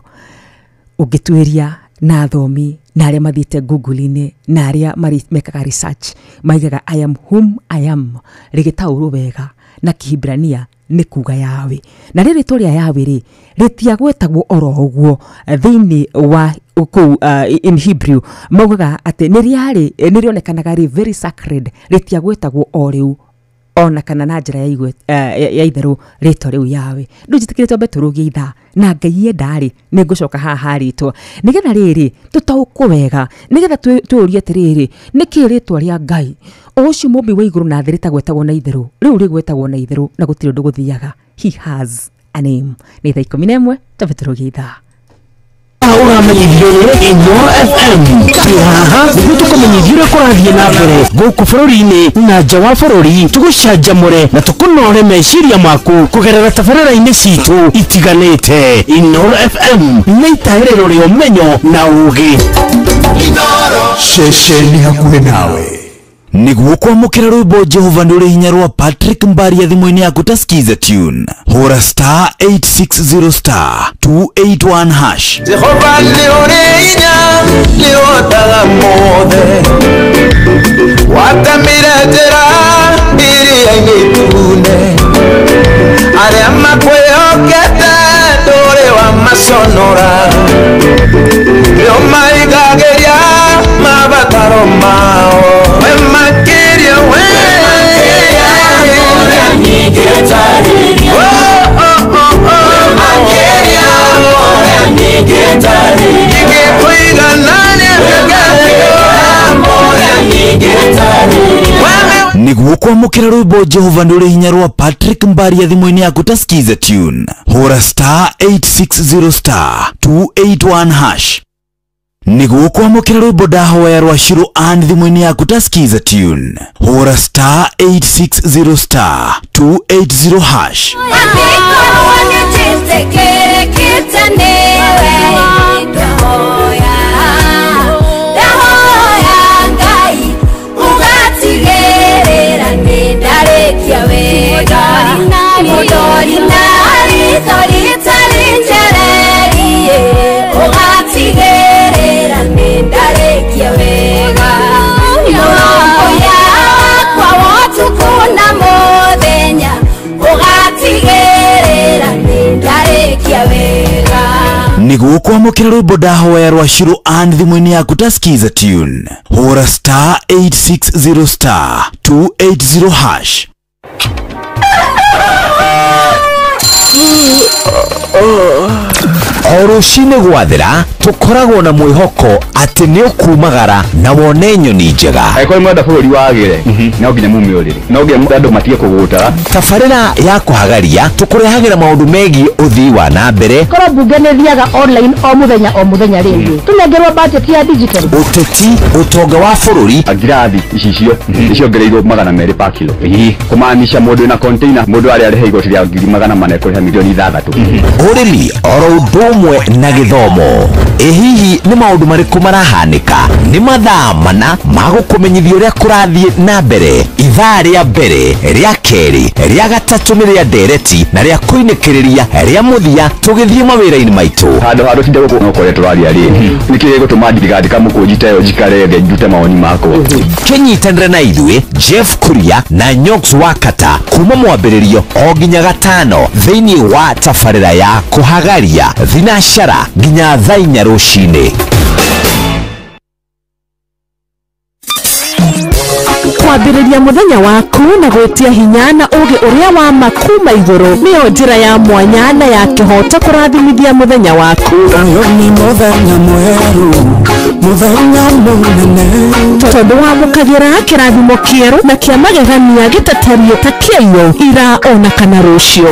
Ũngĩtuĩria na athomi na arĩa mathiĩte Google-inĩ na arĩa mekaga research maigaga I am whom I am rĩgĩtaũrwo wega na Kĩhibrania nĩ kuga Yahweh. Na rĩrĩ rĩtwa rĩa Yahweh rĩ rĩtiagwetagwo oro ũguo thĩinĩ wa kũu in Hebrew maugaga atĩ nĩ rĩarĩ nĩ rĩonekanaga rĩ very sacred, rĩtiagwetagwo o rĩu ona kana na njĩra ya itherũ rĩtwa rĩu Yahweh. Ndũnjĩtĩkĩre twambe tũrũgie ithaa na Ngai enda rĩ nĩ ngũcoka haha rĩtwa nĩgetha rĩrĩ tũtaũkwo wega, nĩgetha twĩũrie atĩrĩrĩ, nĩkĩ rĩtwa rĩa Ngai o ũcio mũmbi wa igũrũ na thĩ rĩtagwetagwo na itherũ rĩu rĩgwetagwo na itherũ na gũtirĩ ũndũ gũthiaga. He has a name. Nĩ thaa 11 twambe tũrũgie ithaa. Ũramenyithio nĩ Inooro FM. Twĩ haha nĩguo tũkũmenyithie ũrĩa kũrathiĩ na mbere gũkũ bũrũri-inĩ na nja wa bũrũri, tũgũcanjamũre na tũkũnore meciria maku kũgerera tabarĩra-inĩ citũ itiganĩte. Inooro FM nĩ itaĩrĩro rĩa ũmenyo na ũũgĩ. Ceceni hakuhĩ nawe. Nĩguo kwamũkĩra rwĩmbo Jehova nĩ ũrĩ hinya rwa Patrick Mbaria thimũ-inĩ yaku ta Skiza tune, hũra star 860 star 281 hash. Jehova nĩ ũrĩ hinya, nĩ ũhotaga mothe, watemire njĩra iria-inĩ itune, arĩa makwĩhokete ndũrĩ wamaconora, nĩ ũmaigagĩria mabataro mao. We makĩria, we Nĩguo kwamũkĩra rwĩmbo Jehova nĩ ũrĩ hinya rwa Patrick Mbaria thimũ-inĩ yaku ta Skiza tune, hũra star 860 star 281 hash. Nĩguo kwamũkĩra rwĩmbo ndahoya rwa Shiro Ann thimũ-inĩ yaku ta Skiza tune, hũra star 860 star 280 hash. Nĩguo kwamũkĩra rwĩmbo ndahoya rwa Shiro and thimũ-inĩ yaku ta skiza tune, hũra star 860 star 280 hash. O rũcinĩ gwathera tũkoragwo na mwĩhoko atĩ nĩ ũkumagara na wone nyoni njega. Angĩkorwo mwenda bũrũri wagĩre no nginya mume ũrĩrĩ, no nginya andũ matige kũgũtara. Tabarĩra ya kũhagaria tũkũrehagĩra maũndũ megiĩ ũthii wa na mbere. Korwo mbunge nĩ thiaga online o mũthenya o mũthenya rĩngĩ tũnengerwo budget ya digital. Ũteti, ũtonga wa bũrũri. Ngirathi icicio nĩciongereirwo 200 pa kilo, kũmaanisha mũndũ wĩna container mũndũ arĩa arĩha igoti rĩa 400,000 ekũrĩha 6 million. Ũrĩmi oro ũndũ ũmwe na gĩthomo. Ĩ hihi nĩ maũndũ marĩkũ marahanĩka? Nĩ mathaa mana ma gũkũmenyithia ũrĩa kũrathiĩ na mbere. Ithaa rĩa mbere, rĩa kerĩ, rĩa gatatũ nĩ rĩa ndereti na rĩa kũinĩkĩrĩria rĩa mũthia tũgĩthiĩ mawĩra-inĩ maitũ. Handũ ha tũtinde gũkũ no kũrĩa tũraria rĩ, nĩkĩ gĩgũtũma ndigandĩka mũkũnji ta ĩyo njikare thĩ ndute mawoni makwa? Kĩnyitanĩre na ithuĩ Jeff Kuria na Nyox Wakata kuma mwambĩrĩrio o nginya gatano thĩinĩ wa tabarĩra ya kũhagaria thinacara nginya thaa 4 rũcinĩ. Kwambĩrĩria mũthenya waku na gwĩtia hinya na ũgĩ ũrĩa wa ma kuma igũrũ nĩyo njĩra ya mwanya na ya kĩhoto kũrathimithia mũthenya waku. Ũyũ nĩ mũthenya mwerũ, mũthenya mũnene. Tondũ wamũkagĩra kĩrathimo kĩerũ na kĩa magegania gĩtatariĩ ta kĩaiyũ ira ona kana rũciũ.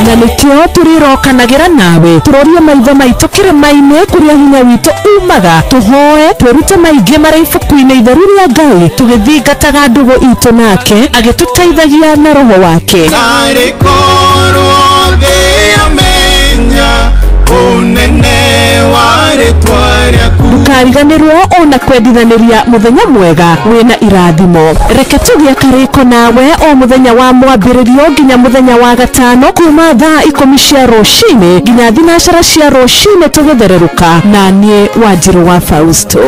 Na nĩkĩo tũrĩrokanagĩra nawe tũrorie maitho maitũ kĩrĩma-inĩ kũrĩa hinya witũ umaga, tũhoe twĩrute maingĩ marĩa ibuku-inĩ itheru rĩa Ngai tũgĩthingataga ndũgũ itũ nake agĩtũteithagia na roho wake. Tarĩ korwo thĩ yamenya ũnene wa rĩtwa rĩaku. Ndũkariganĩrwo ona kwendithanĩria mũthenya mwega wĩna irathimo. Reke tũgĩe karĩko nawe o mũthenya wa mwambĩrĩrio nginya mũthenya wa gatano kuma thaa 10 cia rũcinĩ nginya 9 cia rũcinĩ tũgĩthererũka na niĩ Wanjirũ wa Fausto.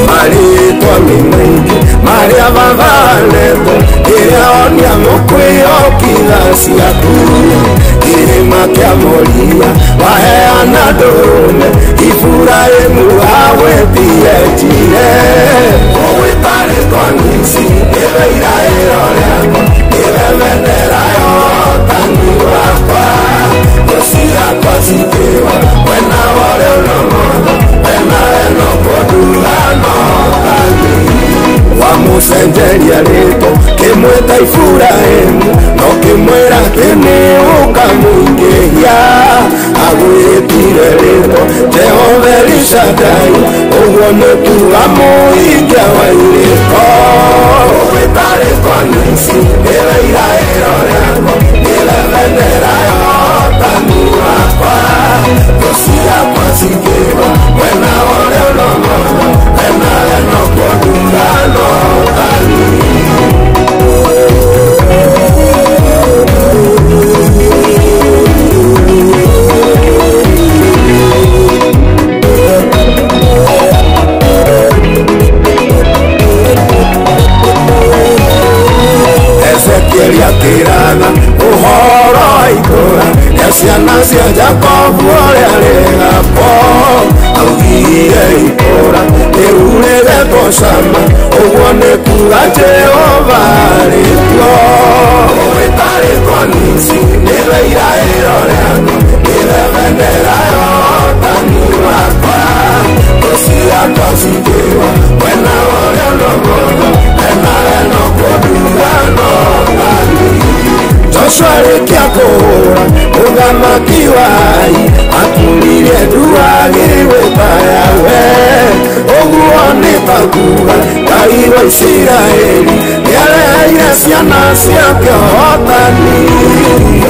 Marĩtwa nĩ maingĩ marĩa babanetwo ĩrĩa onia mũkwĩyokitha ciaku kĩrĩma kĩa Moria waheana ndũrũme Iburahĩmu agwĩtie njire ũgwĩta rĩtwa Nisi nĩwe iraĩro rĩakwa nĩwe bendera ya ũhotani wakwa thũ ciakwa cikĩwa mwena wa ũrĩo na ũmotho wena eno kũndurano wamũcenjeria rĩtwa kĩmwĩta Iburahĩmu no kĩmwĩra atĩ nĩ ũkamũingĩhia agwĩtire rĩtwa Jehova Elishadai ũguo nĩ kuga mũhingia wa irĩko. Ũgwĩta rĩtwa Nisi nĩwe iraĩro rĩakwa nĩwe bendera ya ũhotani wakwa thũ ciakwa cikĩwa mwena wa ũrĩo na ũmotho wena eno kũndurano ũtani. Ezekieli akĩratha ũhoro wa itũũra rĩa ciana cia Jakobu ũrĩa rĩgakwo augire itũũra rĩu rĩgetwo Shama ũguo nĩ kuga Jehova arĩ kuo. Ũgwĩta rĩtwa Nisi nĩwe iraĩro rĩakwa nĩwe bendera ya ũhotani wakwa thũ ciakwa cikĩwa mwena wa ũrĩo na ũmotho wena eno kũndurano ũtani. Joshua arĩkia kũhũra mũthamaki wa Ai aturirie ndua agĩgwĩta Yahweh ũguo nĩ ta kuga Ngai wa Isiraeli nĩareheire ciana ciake ũhotani.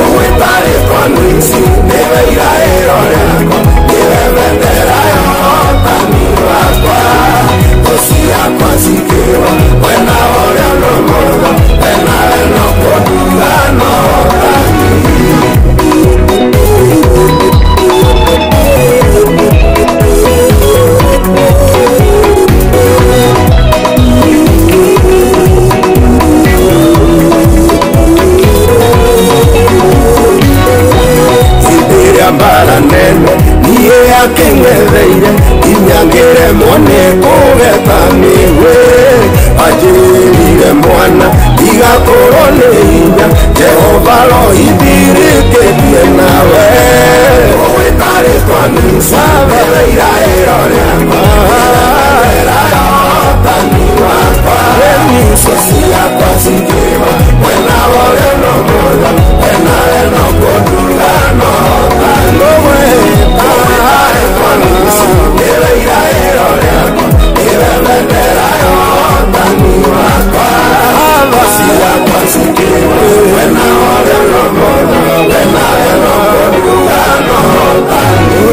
Ũgwĩta rĩtwa Nisi nĩwe iraĩro rĩakwa nĩwe bendera ya ũhotani wakwa. nĩ kũgetha mĩgwĩ anjĩrire mwana tigakorwo nĩ hinya Jehova rohithirĩkĩtie nawe ũgwĩtarĩtwa nĩcabere iraĩro rĩakwa tani wakwa niso ciakwa cikĩwa mwena worĩa no mwega mwena we no kũndunga no ũgwĩtarĩtwa nĩcabere iraĩro rĩakwa nĩwe bendera yotani wakwa ciakwa cikĩwa mwena worĩa no mwega mwena we no kũndunga no tani.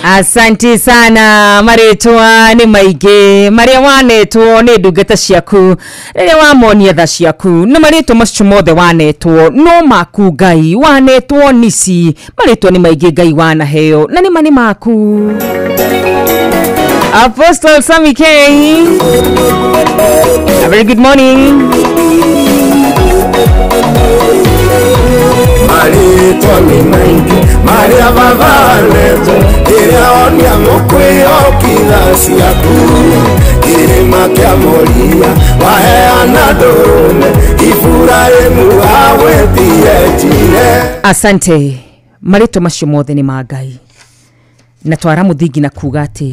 Asante sana marĩtwa nĩ maingĩ marĩa wanetwo nĩ ndungata ciaku rĩrĩa wamonia tha ciaku na marĩtwa macio mothe wanetwo no maku Ngai wanetwo nisi marĩtwa nĩ maingĩ Ngai wanaheo na nĩ ma nĩ maku. Apostle Sammy K, a very good morning. Marĩtwa nĩ maingĩ marĩa babanetwo rĩrĩa onia mũkwĩokitha ciaku kĩrĩma kĩa Moria waheana ndũrũme Iburahĩmu awĩtie njire. Asante. Marĩtwa macio mothe nĩ ma Ngai na twara mũthingi na kuga atĩ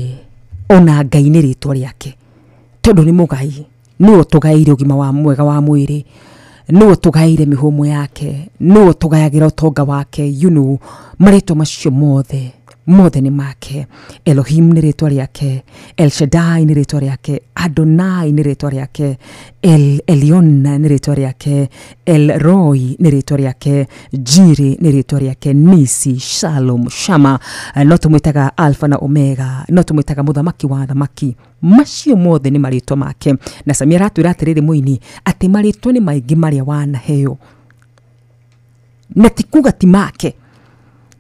ona Ngai nĩ rĩtwa rĩake tondũ nĩ mũgai nĩwe ũtũgaĩire ũgima wa mwega wa mwĩrĩ nĩwe ũtũgaĩire mĩhũmũ yake nĩwe ũtũgayagĩra ũtonga wake you know marĩtwa macio mothe mothe nĩ make. Elohim nĩ rĩtwa rĩake, El Shaddai nĩ rĩtwa rĩake, Adonai nĩ rĩtwa rĩake, El Elyon nĩ rĩtwa rĩake, El Roi nĩ rĩtwa rĩake, Jiri nĩ rĩtwa rĩake, Nisi, Shalom, Shama, no tũmwĩtaga Alpha na Omega, no tũmwĩtaga mũthamaki wa thamaki. Macio mothe nĩ marĩtwa make. Na Samia aratwĩra atĩrĩrĩ mũini atĩ marĩtwa nĩ maingĩ marĩa wanaheo na ti kuga ti make.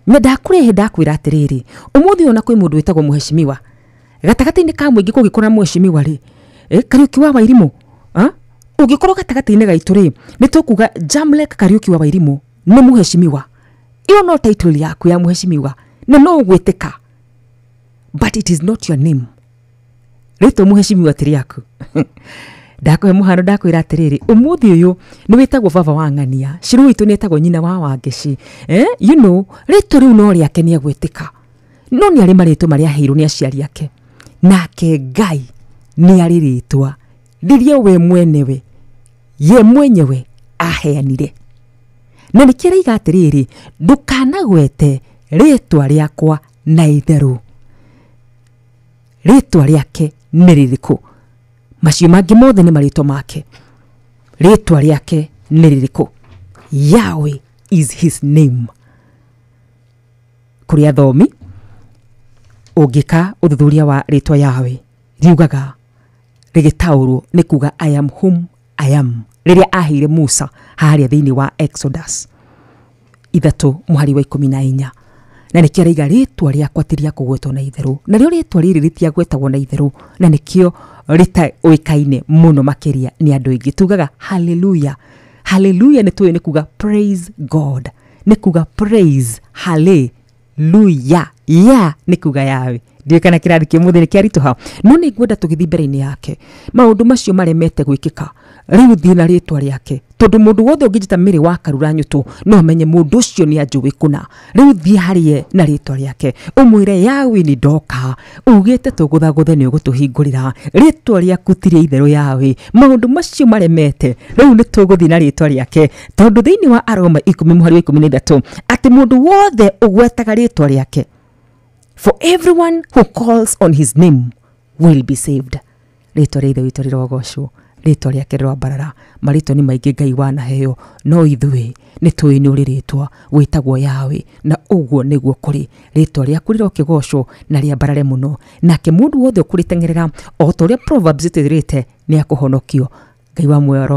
Na ndakũrehe ndakwĩra atĩrĩrĩ ũmũthĩ ona kwĩ mũndũ wĩtagwo mũheshimiwa gatagatĩ-inĩ ka mũingĩ kũngĩkorwo mũheshimiwa rĩ Kariũki wa Wairimũ ũngĩkorwo gatagatĩ-inĩ gaitũ rĩ nĩ tũkuga Jamlek Kariũki wa Wairimũ nĩ mũheshimiwa. Ĩyo no title yaku ya mũheshimiwa na no ũgwĩtĩka, but it is not your name. Rĩtwa mũheshimiwa ti rĩaku. Ndakũhe mũhano ndakwĩra atĩrĩrĩ ũmũthĩ ũyũ nĩ wĩtagwo baba wa ng'ania Shiro witũ nĩ etagwo nyina wa Wangeci you know rĩtwa rĩu no rĩake nĩ egwĩtĩka no nĩ arĩ marĩtwa marĩa aheirwo nĩ aciari ake nake Ngai nĩ arĩ rĩtwa rĩrĩa we mwenewe ye mwenyewe aheanire na nĩkĩo araiga atĩrĩrĩ ndũkanagwete rĩtwa rĩakwa na itherũ. Rĩtwa rĩake nĩ rĩrĩkũ? Macio mangĩ mothe nĩ marĩtwa make. Rĩtwa rĩake nĩ rĩrĩkũ? Yahweh is his name. Kũrĩ athomi ũngĩka ũthuthuria wa rĩtwa Yahweh riugaga rĩgĩtaũrwo nĩ kuga I am whom I am rĩrĩa aheire Musa harĩa thĩinĩ wa Exodus 3 mũhari wa 14 na nĩkĩo araiga rĩtwa rĩakwa ti rĩa kũgwetwo na itherũ narĩo rĩtwa rĩrĩ rĩtiagwetagwo na itherũ na nĩkĩo rĩtaũĩkaine mũno makĩria nĩ andũ aingĩ. Tugaga hallelujah. Hallelujah nĩ tũĩ nĩ kuga praise God, nĩ kuga praise hallelujah ya nĩ kuga Yahweh. Ndiũĩ kana kĩrathi kĩa ũmũthĩ nĩ kĩaritũha no nĩ ngwenda tũgĩthiĩ mbere-inĩ yake maũndũ macio maremete gwĩkĩka rĩu thiĩ na rĩtwa rĩake tondũ mũndũ wothe ũngĩnjĩta Mary wa Karura Nyũtũ no amenye mũndũ ũcio nĩ anjũĩ kũna. Rĩu thiĩ harĩe na rĩtwa rĩake ũmwĩre Yahweh nĩ ndoka ugĩte tũgũthagũthe nĩ ũgũtũhingũrĩra rĩtwa rĩaku ti rĩa itherũ Yahweh maũndũ macio maremete rĩu nĩ tũgũthiĩ na rĩtwa rĩake tondũ thĩinĩ wa Aroma 10 mũhari wa 13 atĩ mũndũ wothe ũgwetaga rĩtwa rĩake for everyone who calls on his name will be saved. Rĩtwa rĩa Ithe witũ rĩrogocwo rĩtwa rĩake rĩroambarara marĩtwa nĩ maingĩ Ngai wanaheo no ithuĩ nĩ tũĩ nĩ ũrĩ rĩtwa wĩtagwo Yahweh na ũguo nĩguo kũrĩ. Rĩtwa rĩaku rĩrokĩgocwo na rĩambarare mũno nake mũndũ wothe ũkũrĩteng'erera o ta ũrĩa Proverbs ĩtwĩrĩte nĩ akũhonokio. Ngai wa muoyo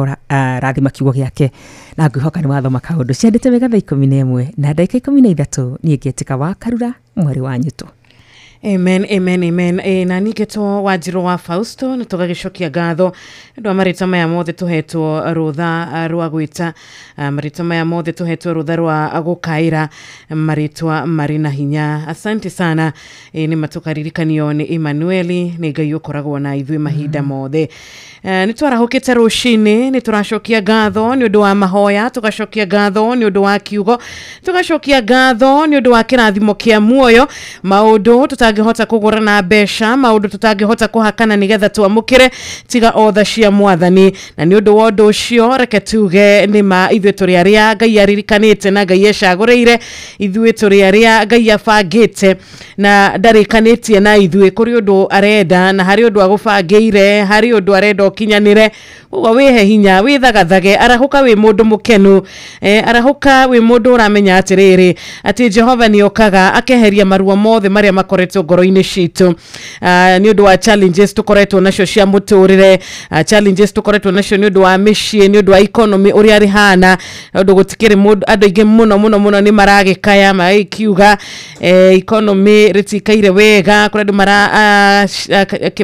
rathima kiugo gĩake na ngwĩhoka nĩ wathoma kaũndũ ciandĩte wega thaa 11 na ndagĩka 13 niĩ ngĩtĩka wa Karura mwarĩ wa Nyũtũ. Amen, amen, amen. Na ningĩtwo Wanjirũ wa Fausto nĩ tũgagĩcokia ngatho nĩ ũndũ wa marĩtwa maya mothe tũhetwo rũtha rwa gwĩta, marĩtwa maya mothe tũhetwo rũtha rwa gũkaĩra, marĩtwa marĩ na hinya. Asante sana. Nĩ matũkaririkanio nĩ Emmanueli, nĩ Ngai ũkoragwo na ithuĩ mahinda mothe. Nĩ twarahũkĩte rũcinĩ, nĩ tũracokia ngatho nĩ ũndũ wa mahoya, tũgacokia ngatho nĩ ũndũ wa kiugo, tũgacokia ngatho nĩ ũndũ wa kĩrathimo kĩa muoyo, maũndũ tutangĩhota kũgũra na mbeca, maũndũ tutangĩhota kũhakana nĩgetha twamũkĩre tiga otha cia mwathani. Na nĩ ũndũ wa ũndũ ũcio reke tuge nĩ ma ithuĩ tũrĩ arĩa Ngai aririkanĩte na Ngai ecagũrĩire, ithuĩ tũrĩ arĩa Ngai abangĩte na ndarĩkanĩtie na ithuĩ kũrĩ ũndũ arenda na harĩ ũndũ agũbangĩire, harĩ ũndũ arenda ũkinyanĩre. Ũguo wĩhe hinya, wĩthagathage, arahũka wĩ mũndũ mũkenu, arahũka wĩ mũndũ ũramenya atĩrĩrĩ atĩ Jehova nĩ okaga akeheria maruo mothe marĩa makoretwo ngoro-inĩ citũ, nĩ ũndũ wa challenges tũkoretwo nacio cia mũtũrĩre, challenges tũkoretwo nacio nĩ ũndũ wa mĩciĩ, nĩ ũndũ wa economy ũrĩa rĩhana, ũndũ gũtikĩrĩ mũndũ, andũ aingĩ mũno mũno mũno nĩ maragĩkaya magĩkiuga economy rĩtikaire wega, kũrĩ andũ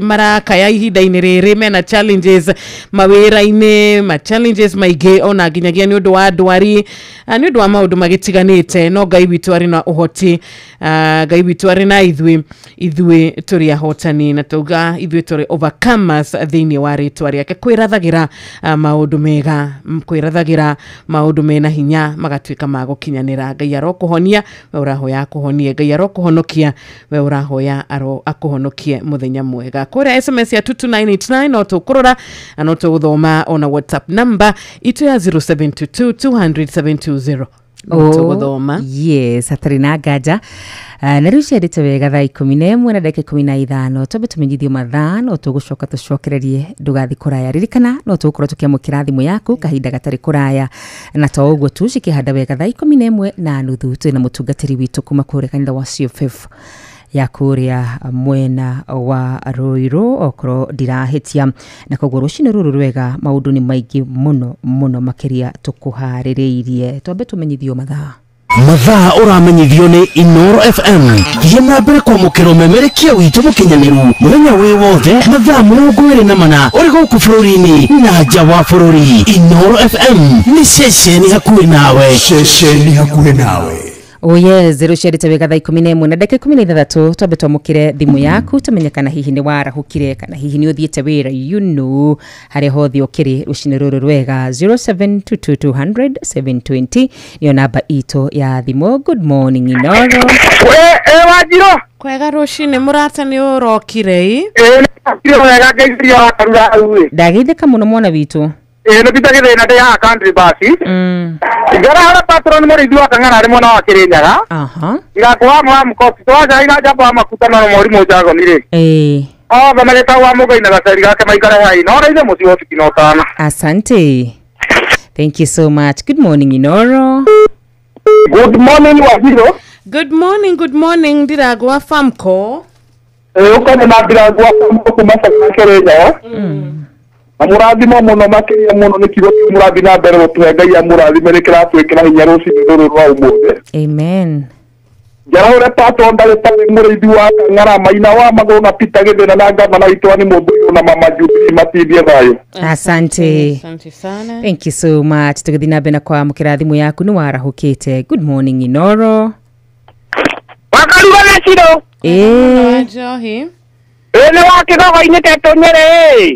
marakaya ihinda-inĩ rĩrĩ mena challenges mawĩra-inĩ, ma challenges maingĩ ona nginyagia nĩ ũndũ wa ndwari, nĩ ũndũ wa maũndũ magĩtiganĩte. No Ngai witũ arĩ na ũhoti, Ngai witũ arĩ na ithuĩ, ithuĩ tũrĩ ahotani na tauga ithuĩ tũrĩ overcomers thĩinĩ wa rĩtwa rĩake. Kwĩrathagĩra maũndũ mega, kwĩrathagĩra maũndũ mena hinya magatuĩka ma gũkinyanĩra. Ngai arokũhonia we ũrahoya akũhonie, Ngai arokũhonokia we ũrahoya akũhonokie. Mũthenya mwega. Kũrĩa SMS ya 22989 no tũkũrora na no tũgũthoma ona WhatsApp number itũ ya 0722 200 720 no tũgũthoma. Yes, hatarĩ na nganja. Na rĩu ciendete wega thaa 11 na ndagĩka 15 twambe tũmenyithio mathaa no tũgũcoka tũcokererie ndũgathiĩ kũraya. Ririkana no tũgũkorwo tũkĩamũkĩra thimũ yaku kahinda gatarĩ kũraya, na to ũguo tu cikĩhanda wega thaa 11 na nuthu twĩna mũtungatĩri witũ kuma kũrĩa kanitha wa CFF ya kũrĩa mwena wa Ruiru okorwo ndirahĩtia. Na koguo rũcinĩ rũrũ rwega maũndũ nĩ maingĩ mũno mũno makĩria tũkũharĩrĩirie. Twambe tũmenyithio mathaa. Mathaa ũramenyithio nĩ Inoro FM. Thiĩ na mbere kwamũkĩra ũmemerekia witũ mũkinyanĩru mũthenya wĩ wothe mathaa 24 ũrĩ gũkũ bũrũri-inĩ na nja wa bũrũri. Inoro FM nĩ ceceni hakuhĩ nawe, ceceni hakuhĩ nawe. Oh yes, rũciarĩte wega thaa 11 na ndagĩka 16 twambe twamũkĩre thimũ yaku tũmenye kana hihi nĩ warahũkire kana hihi nĩ ũthiĩte wĩra, you know, harĩa hothe ũkĩrĩ rũcinĩ rũrũ rwega. 0722200720 nĩyo namba itũ ya thimũ. Good morning Inoro. Wanjirũ kwega rũcinĩ mũrata nĩ ũrokire? Wega ngeithia wakarura hau ĩ. Ndageithĩka mũno mwana witũ. Nĩ nditagĩthĩna ndĩ haha country bus. Ngarahara patron mũrĩithi wa Kang'ara arĩ mwena wa Kĩrĩnyaga. Ngakwa wa mũkobi twaca ina njamba wa makuta na mũrimũ njagoni rĩ. Othe magĩtagwo wa Mũgai na gaceri gake maikare hai no rĩithe mũciĩ wa ũtuki na ũtana. Asante. Thank you so much. Good morning Inoro. Good morning Wanjirũ. Good morning, good morning Ndiragwa Famco. Ũkone na Ndiragwa Famco kuma Kĩrĩnyaga. Na mũrathimo mũno makĩria mũno nĩ kiugo kĩu mũrathi na mbere gũtũhe Ngai amũrathime nĩ kĩratwĩkĩra hinya rũcinĩ rũrũ rwa ũmũthĩ. Amen. Njarahũre patron ndagĩtarĩ mũrĩithi wa Kang'ara Maina wa Magũrũ na Peter Gĩthĩna na ngavana witũ wa nĩ Mũmbũirũ na mama Jubilee matindie thayũ. Asante. Asante sana. Thank you so much. Tũgĩthiĩ na mbere na kwamũkĩra thimũ yaku nĩ warahũkĩte. Good morning Inoro. Wakaruga na Ciro. Njohi. Nĩ wa kĩgogo-inĩ tetũnyĩrĩ.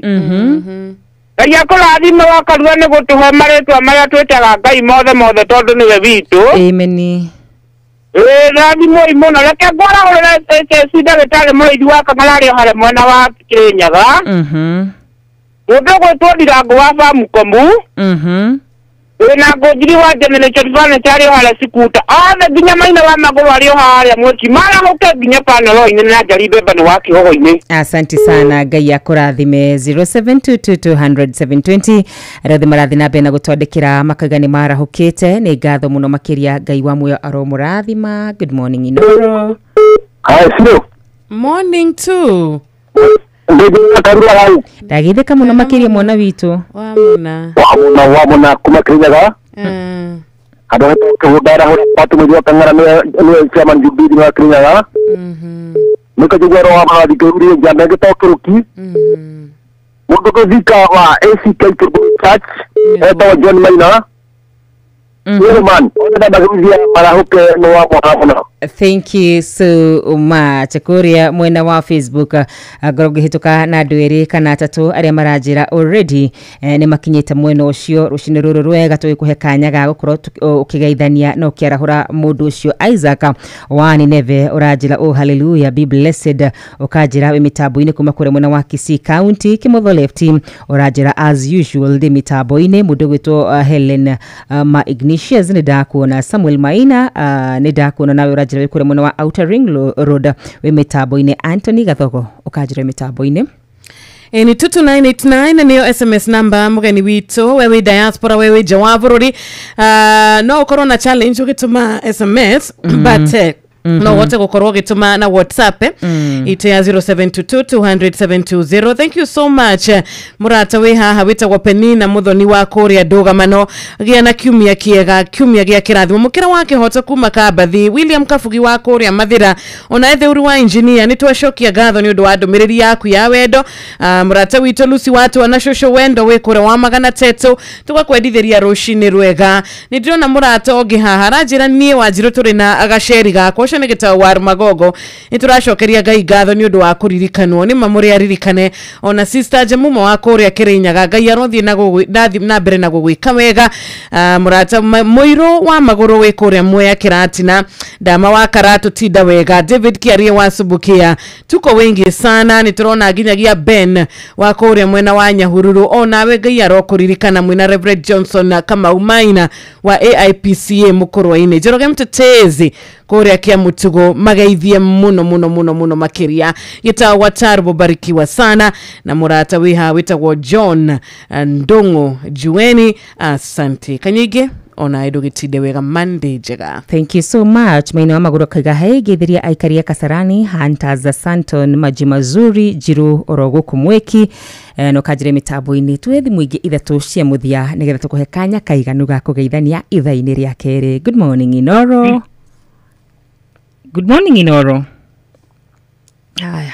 Ngai akũrathime wakaruga nĩ gũtũhe marĩtwa marĩa twĩtaga Ngai mothe mothe tondũ nĩwe witũ. Amen. Rathimwo mũno. Reke ngwarahũrĩre HSC ndagĩtarĩ mũrĩithi wa Kang'ara arĩ o harĩa mwena wa Kĩrĩnyaga. Mũndũ ũgwĩtwo Ndirango wa Bamukomu. Wĩna Ngũnjiri wa Generation Furniture arĩ o harĩa Sikuta. Othe nginya Maina wa Magũrũ arĩ o harĩa Mweki marahũke nginya panelo-inĩ na Njari Mbembe nĩ wa Kĩhogo-inĩ. Asante sana. Ngai akũrathime. 0722200720 arĩa othe marathiĩ na mbere na gũtwandĩkĩra makauga nĩ marahũkĩte nĩ ngatho mũno makĩria. Ngai wa muoyo aromũrathima. Good morning Inoro. Hi Ciro. Morning too. Ndageithĩka mũno makĩria mwana witũ. Wa mũna. Wa mũna kuma Kĩrĩnyaga. Andũ hetwo kĩgũnda arahũra patu mũthĩ wa Kang'ara nĩwe chairman Jubilee wa Kĩrĩnyaga. Nĩkajiguero wa mathikĩrĩria njamba ĩngĩtokĩrũki. Mũndũ gũthika wa ACK Church etagwo John Maina. Man, thank you so much. Kuria mwena wa Facebook ngorwo ngĩhĩtũka na andũ erĩ kana atatũ arĩa maranjĩra already nĩ makinyĩte mwena ũcio rũcinĩ rũrũ rwega tũgĩkũhe kanya ga gũkorwo ũkĩgeithania na ũkĩarahũra mũndũ ũcio. Isaac wa Nineve ũranjĩra oh hallelujah be blessed, ũkanjĩra wĩ mĩtambo-inĩ kuma kũrĩa mwena wa Kisii County. Kimotho Left ũranjĩra as usual ndĩ mĩtambo-inĩ. Mũndũ ũgwĩtwo Helen ma Ignatius nĩ ndakuona. Samuel Maina nĩ ndakuona nawe ũranjĩra wĩ kũrĩa mwena wa Outer Ring Road wĩ mĩtambo-inĩ. Anthony Gathogo ũkanjĩra wĩ mĩtambo-inĩ. Ni 22989 niyo SMS number mugeni witũ wewe diaspora wewe nja wa bũrũri no ũkorwo na challenge ũgĩtũma SMS but no wote gũkorwo ũgĩtũma na WhatsApp ite ya 0722 200 720. Thank you so much mũrata wĩ haha wĩtagwo Penina Muthoni wa kũrĩa ndũgamano gĩa na kiumia kĩega kiumia gĩa kĩrathimo mũkĩra wa kĩhoto kuma Kambathi. William Kabugi wa kũrĩa Mathĩra ona Etheuru wa engineer nĩ twacokia ngatho nĩ ũndũ wa ndũmĩrĩri yaku ya wendo. Mũrata witũ Lucy Watwa na cũcũ wendo wĩ kũrĩa wa magana tetũ tũgakwendithĩria rũcinĩ rwega. Nĩ ndĩrona mũrata ũngĩ haha aranjĩra niĩ Wanjirũ tũrĩ na agaceri gakwa ũcio nĩ gĩtau wa Magogo nĩ tũracokeria Ngai ngatho nĩ ũndũ wa kũririkanwo nĩ ma mũrĩ aririkane ona sister Jamuma wa kũrĩa Kĩrĩnyaga Ngai arothiĩ na mbere na gũgwĩka wega. Mũrata Mũirũ wa Magũrũ wĩ kũrĩa Mwea Kĩratina Ndama wa Karatũ tinda wega. David Kiarie wa Subukia tuko wengi sana nĩ tũrona nginyagia Ben wa kũrĩa mwena wa Nyahururu onawe Ngai arokũririkana mwĩna Reverend Johnson Kamau Maina wa AIPCA Mũkũrwe-inĩ. Njoroge Mtetezi kũrĩa kia Mutugo mageithie muno muno muno muno makiria gĩtagwo Watarbo barikiwa sana na mũrata wĩ wĩtagwo John Ndongo Jueni asante kanyige ona ndũgĩtinde wega Monday njega. Thank you so much. Maina wa Magũrũ kaiga hei geithiria aikaria Kasarani Hunters Santon maji mazuri Njiru oro gũkũ Mweki no kanjire mĩtambo-inĩ twĩ thimũ ingĩ ithatũ cia mũthia nĩgetha tũkũhe kanya kaiganu ga kũgeithania ithaa-inĩ rĩa kerĩ. Good morning Inoro. Good morning Inoro. Haya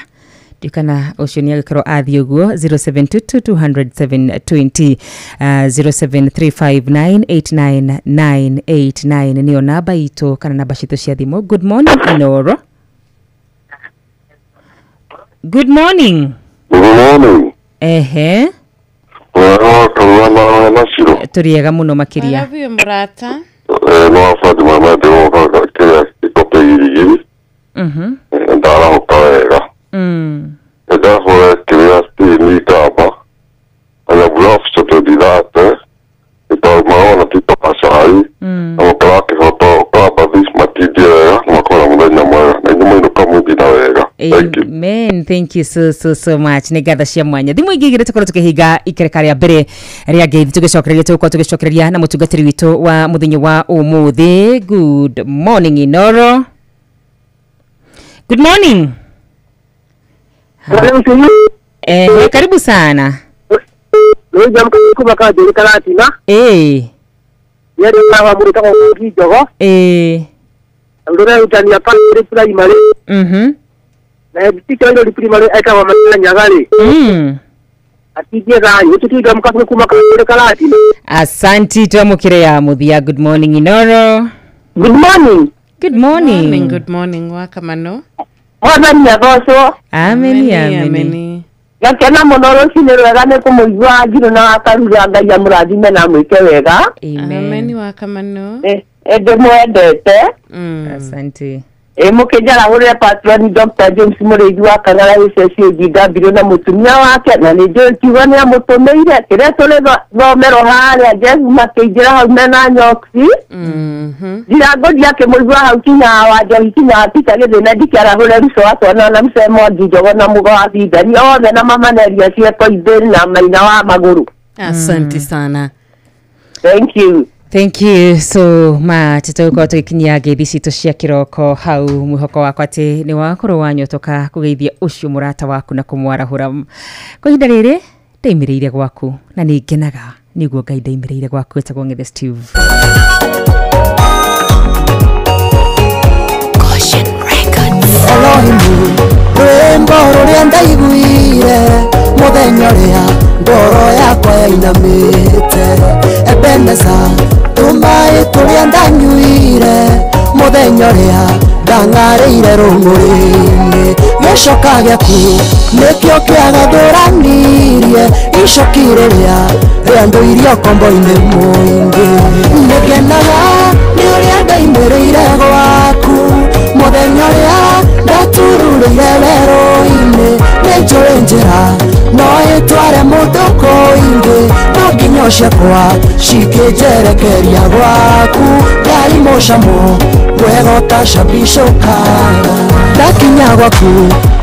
ndikana ũcio nĩ agĩkorwo athiĩ ũguo 0722 200 720 0735989989 nĩyo namba itũ kana namba citũ cia thimũ. Good morning Inoro. Good morning. Good morning. Ehe. Tũrĩega mũno makĩria. I love you mũrata. No Fatima madeo kĩrĩa gĩkope girigiri. Ndarahũka wega. Ndahũra kĩrĩa Steve Kamba anabulafsotodilate itamaona titokacai na mũkĩra kĩhoto Kambathi matindie wega na makorwo na mũthenya mwega na inyuĩ mũinũka mũthiĩ na wega. Amen. Thank you so so so much. Nĩ ngatho cia mwanya. Thimũ ingĩ igĩrĩ tũkorwo tũkĩhinga ikereka rĩa mbere rĩa ngeithi tũgĩcokereria tũgũkorwo tũgĩcokereria na mũtungatĩri witũ wa mũthenya wa ũmũthĩ. Good morning Inoro. Good morning. Karibu sana. Asanti twamukire ya muthia. Good morning Inoro. Good morning. Good morning. Good morning wakamano. Mwathani agocwo. Ameni ameni. Ngakena mũno rũcinĩ rwega nĩ kũmũigua Njirũ na Wakarura. Ngai amũrathime na amwĩke wega. Ameni wakamano. Ndĩmwendete. Asante. Mũkĩnjarahũrĩre patron Dr. James Mũrĩithi wa Kang'ara gĩceci Ngambirũ na mũtumia wake na nĩ njũĩ kiugo nĩ amũtũmĩire kĩrĩa tũrĩ thomero harĩa Jesu makĩingĩra hau mena nyoksi. Ndirangoria akĩmũigua hau kinya wa Njohi kinya Peter Gĩthĩna ndikĩarahũre Ruco wa Twana na Mzee Mwangi Njogo na Mũgo wa Bindani othe na Mama Neria Cieko Ithĩri na Maina wa Magũrũ. Asante sana. Thank you. Thank you so much. Tũgũkorwo tũgĩkinyia ngeithi citũ cia kĩroko hau mwĩhoko wakwa atĩ nĩ wakorwo wanyotoka kũgeithia ũcio mũrata waku na kũmwarahũra. Kwa ihinda rĩrĩ ndaimĩrĩire gwaku na nĩ ngenaga nĩguo Ngai ndaimĩrĩire gwaku. Ĩtagwo Ng'ethe Steve. Elohim. gĩaku rwĩmbo rũrĩa ndaiguire mũthenya ũrĩa ngoro yakwa yainamĩte Ebeneza tũmaĩ tũrĩa ndanyuire mũthenya ũrĩa ndang'arĩire rũng'ũrĩ-inĩ gĩcoka gĩaku nĩkĩo kĩagathũranirie icoki rĩrĩa rĩandũirie ũkombo-inĩ mũingĩ nĩngenaga nĩ ũrĩa ndaimĩrĩire gwaku mũthenya ũrĩa ndatururĩire werũ-inĩ nĩnjũĩ njĩra no ĩtware mũndũ kũingĩ no nginyo ciakwa cikĩnjerekeria gwaku Ngai mũcamo mwega ũtacabicũkaga ndakinya gwaku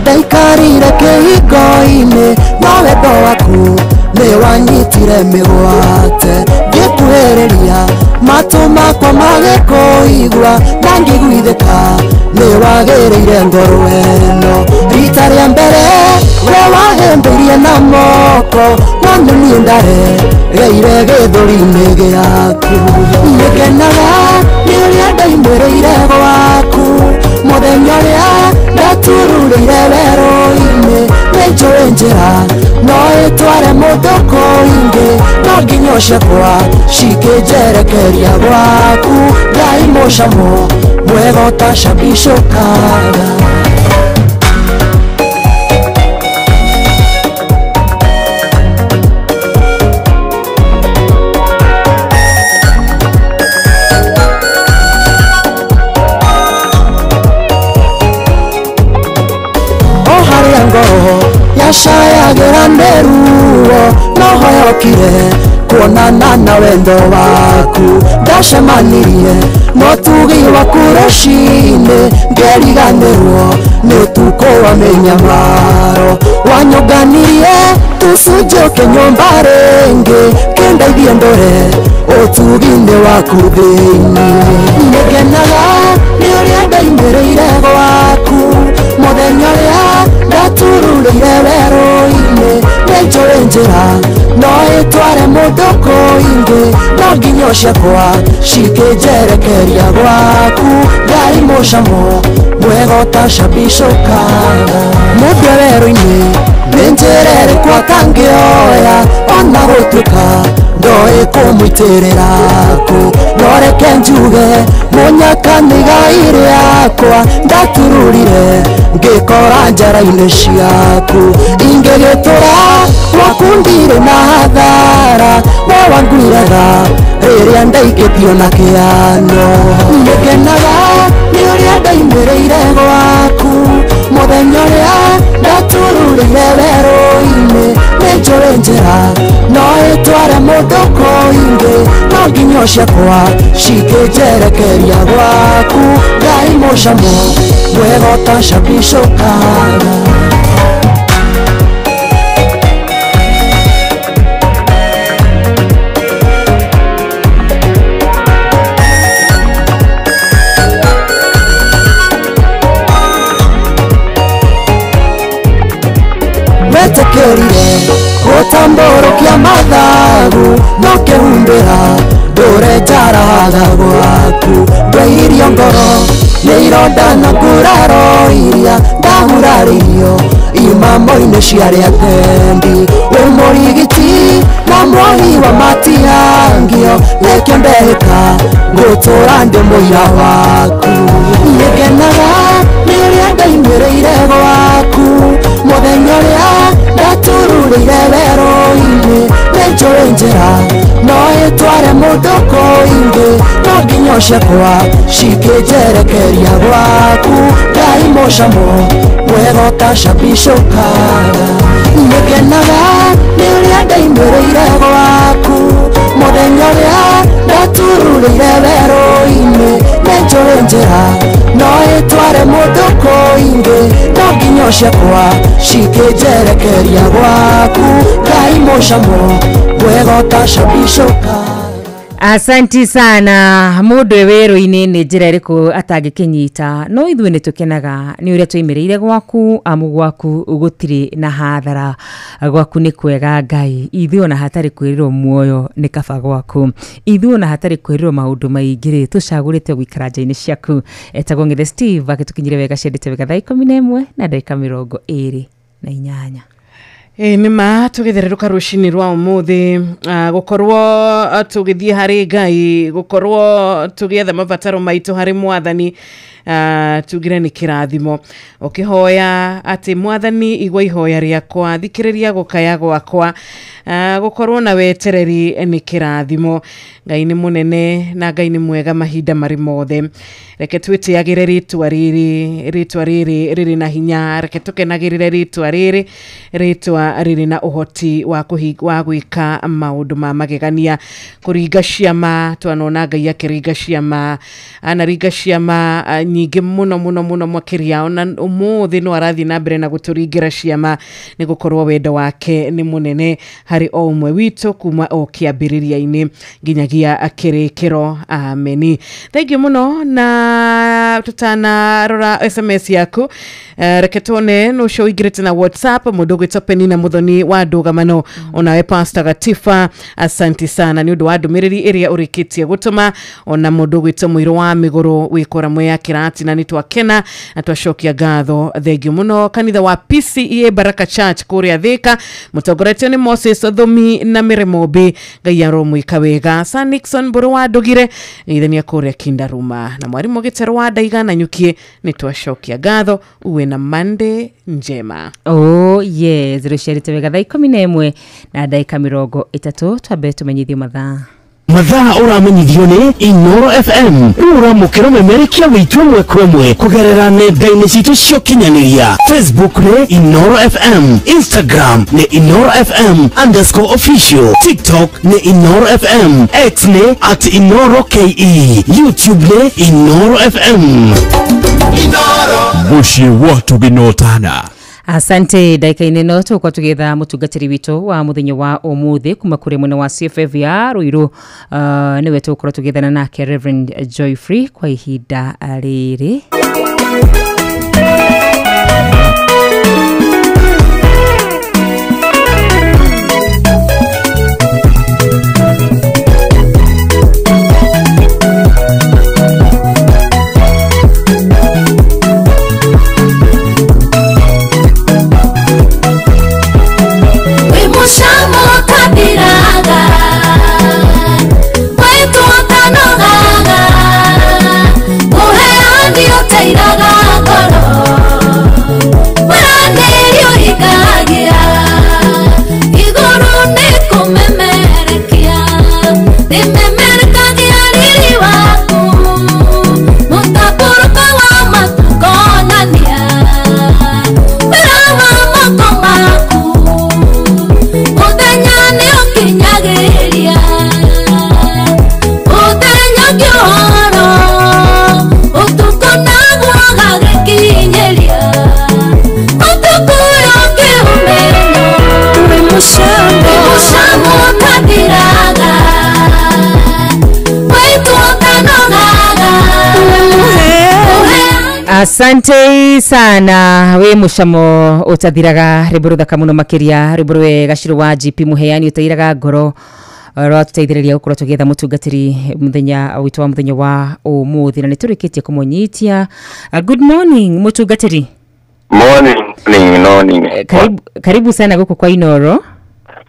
ndaikarire kĩhingo-inĩ no wendo waku nĩ wanyitire mĩgwate ngĩkuhĩrĩria matũ makwa magĩkũigua na ngĩiguithĩka nĩ wagĩrĩire ngoro ĩno rita rĩa mbere we wahĩmbĩirie na moko no nĩ niĩ ndaregeire gĩthũri-inĩ gĩaku nĩngenaga nĩ ũrĩa ndaimĩrĩire gwaku mũthenya ũrĩa ndatururĩire werũ-inĩ nĩnjũĩ njĩra no ĩtware mũndũ kũingĩ no nginyo ciakwa cikĩnjerekeria gwaku Ngai mũcamo mwega ũtacabicũkaga yacayagĩra nĩ ruo no hoyokire kuonana na wendo waku ndacemanirie no tugi waku rũcinĩ ngĩriganĩrwo nĩ ũtukũ wa mĩnyamaro wanyũnganirie tũcunjĩ ũkĩnyũmba rĩngĩ kĩndeithie ndũre ũtugi-inĩ waku thĩinĩ nĩngenaga nĩ ũrĩa ndaimĩrĩire gwaku mũthenya ũrĩa ndatururĩire werũ-inĩ nĩnjũĩ njĩra no ĩtware mũndũ kũingĩ no nginyo ciakwa cikĩnjerekeria gwaku Ngai mũcamo mwega ũtacabicũkaga mũndũ e werũ-inĩ nĩ njĩra ĩrĩkũ atangĩoya ona gũtuĩka ndoĩ kũmũitĩrĩra kũ no reke njuge mũnyaka nĩ igai rĩakwa ndatururire ngĩkora njara-inĩ ciaku ingĩgĩtũra gwaku ndirĩ na hathara we wanguiraga rĩrĩa ndaikĩtio na kĩano nĩngenaga nĩ ũrĩa ndaimĩrĩire gwaku mũthenya ũrĩa ndatururĩire werũ-inĩ nĩnjũĩ njĩra no ĩtware mũndũ kũingĩ no nginyo ciakwa cikĩnjerekeria gwaku Ngai mũcamo mwega ũtacabicũkaga wetĩkĩrire gũtambũrũkia mathagu no kĩhumbĩra ndũre njaraga gwaku ndwairio ngoro nĩ ironda na nguraro iria ndahurarĩirio imamo-inĩ cia arĩa atendi wĩ mũrigiti na muohi wa matihangio nĩkĩo ndehĩka ngũtũra ndĩ mũira waku nĩngenaga nĩ ũrĩa ndaimĩrĩire gwaku mũthenya ũrĩa ndatururĩire werũ-inĩ nĩnjũĩ njĩra no ĩtware mũndũ kũingĩ no nginyo ciakwa cikĩnjerekeria gwaku Ngai mũcamo mwega ũtacabicũkaga nĩngenaga nĩ ũrĩa ndaimĩrĩire gwaku mũthenya ũrĩa ndatururĩire werũ-inĩ nĩnjũĩ njĩra no ĩtware mũndũ kũingĩ no nginyo ciakwa cikĩnjerekeria gwaku Ngai mũcamo mwega ũtacabicũkaga. Asanti sana mundu wĩrũ-inĩ nĩ njĩra ĩrĩkũ atangĩkĩnyita no ithuĩ nĩ tũkenaga nĩ ũrĩa tũimĩrĩire gwaku amu gwaku gũtirĩ na hathara gwaku nĩ kwega Ngai ithuĩ ona hatarĩ kwĩrĩrwo muoyo nĩ kaba gwaku ithuĩ ona hatarĩ kwĩrĩrwo maũndũ maingĩ rĩ tũcagũrĩte gũikara nja-inĩ ciaku. Etagwo Ng'ethe Steve agĩtũkinyire wega ciendete wega thaa 11 na ndagĩka 28. Nĩ ma tũgĩthererũka rũcinĩ rwa ũmũthĩ gũkorwo tũgĩthiĩ harĩ Ngai gũkorwo tũgĩetha mabataro maitũ harĩ mwathani tugire nĩ kĩrathimo ũkĩhoya atĩ mwathani igua ihoya rĩakwa thikĩrĩria gũkaya gwakwa gũkorwo na wetereri nĩ kĩrathimo. Ngai nĩ mũnene na Ngai nĩ mwega mahinda marĩ mothe. Reke twĩtĩagĩre rĩtwa rĩrĩ rĩtwa rĩrĩ rĩrĩ na hinya reke tũkenagĩrĩre rĩtwa rĩrĩ rĩtwa rĩrĩ na ũhoti wa gwĩka maũndũ ma magegania kũringa ciama twanona Ngai akĩringa ciama anaringa ciama nyingĩ mũno mũno mũno makĩria ona ũmũthĩ no arathiĩ na mbere na gũtũringĩra ciama nĩ gũkorwo wendo wake nĩ mũnene harĩ o ũmwe witũ kuma o kĩambĩrĩria-inĩ nginyagia kĩrĩkĩro. Ameni. Thank you mũno na tutanarora SMS yaku reke tuone no ũcio ũingĩrĩte na WhatsApp mũndũ ũgwĩtwo Penina Muthoni wa Ndũgamano onawe Pastor Gatifa asanti sana nĩ ũndũ wa ndũmĩrĩri ĩrĩa ũrĩkĩtie gũtũma ona mũndũ ũgwĩtwo Mũirũ wa Mĩgũrũ wĩkora mwe kĩratina nĩ twakena na twacokia ngatho thengio mũno kanitha wa PCEA Baraka Church kũrĩa Thika mũtongoretio nĩ Moses Thumi na Mĩremombi Ngai aromwĩka wega. Sir Nixon Mbũrũ wa Ndũgire geithania kũrĩa Kindaruma na mwarimũ Gĩterũ wa Ndaiga na Nyukie nĩ twacokia ngatho uwe na Monday njema. Oh yes rũciarĩte wega thaa 11 na ndagĩka 30 twambe tũmenyithio mathaa. Mathaa ũramenyithio nĩ Inoro FM rĩu ũramũkĩra ũmemerekia witũ ĩmwe kwa ĩmwe kũgerera nenda-inĩ citũ cia ũkinyanĩria. Facebook nĩ Inoro FM, Instagram nĩ Inoro FM _official, TikTok nĩ Inoro FM, X nĩ @InoroKE, YouTube nĩ Inoro FM. Mũciĩ wa tũgĩnotana. Asante ndagĩka-inĩ no tũgũkorwo tũgĩetha mũtungatĩri witũ wa mũthenya wa ũmũthĩ kuma kũrĩ mwena wa CFF ya Ruiru nĩwe tũgũkorwo tũgĩethana nake Reverend Joyfrey kwa ihinda rĩrĩ. Asante sana we mucamo utathiraga rwimbo ruthaka muno makiria rwimbo rwe gaciro wa GP muheani utairaga ngoro rwatuteithĩrĩria gũkorwo tũgĩetha mũtungatĩri mũthenya witũ wa mũthenya wa ũmũthĩ na nĩ tũrĩkĩtie kũmũnyitia. Good morning mũtungatĩri. Morning. Karibu sana gũkũ kwa Inoro.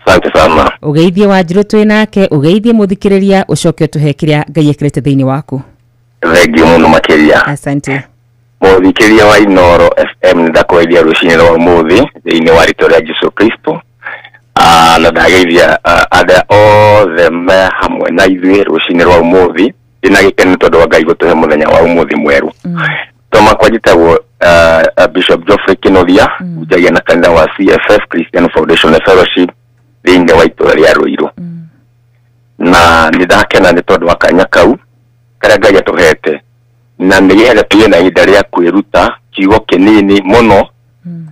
Asante sana. Ũgeithie Wanjirũ twĩ nake, ũgeithie mũthikĩrĩria, ũcoke ũtũhe kĩrĩa Ngai ekĩrĩte thĩinĩ waku. Thengiũ mũno makĩria. Asante. Mũthikĩrĩria wa Inoro FM nĩ ndakwendia rũcinĩ rwa ũmũthĩ thĩinĩ wa rĩtwa rĩa Jesũ Kristo. Na ndageithia arĩa othe me hamwe na ithuĩ rũcinĩ rwa ũmũthĩ ndĩna gĩkeno tondũ wa Ngai gũtũhe mũthenya wa ũmũthĩ mwerũ. Toma njĩtagwo Bishop Geoffrey Kinothia njagia na kanitha wa CFF Christian Foundation Fellowship thĩinĩ wa itũra rĩa Ruiru. Na nĩ ndakena nĩ tondũ wa kanya kau karĩa Ngai atũhete na nĩgetha tũgĩe na ihinda rĩa kwĩruta kiugo kĩnini mũno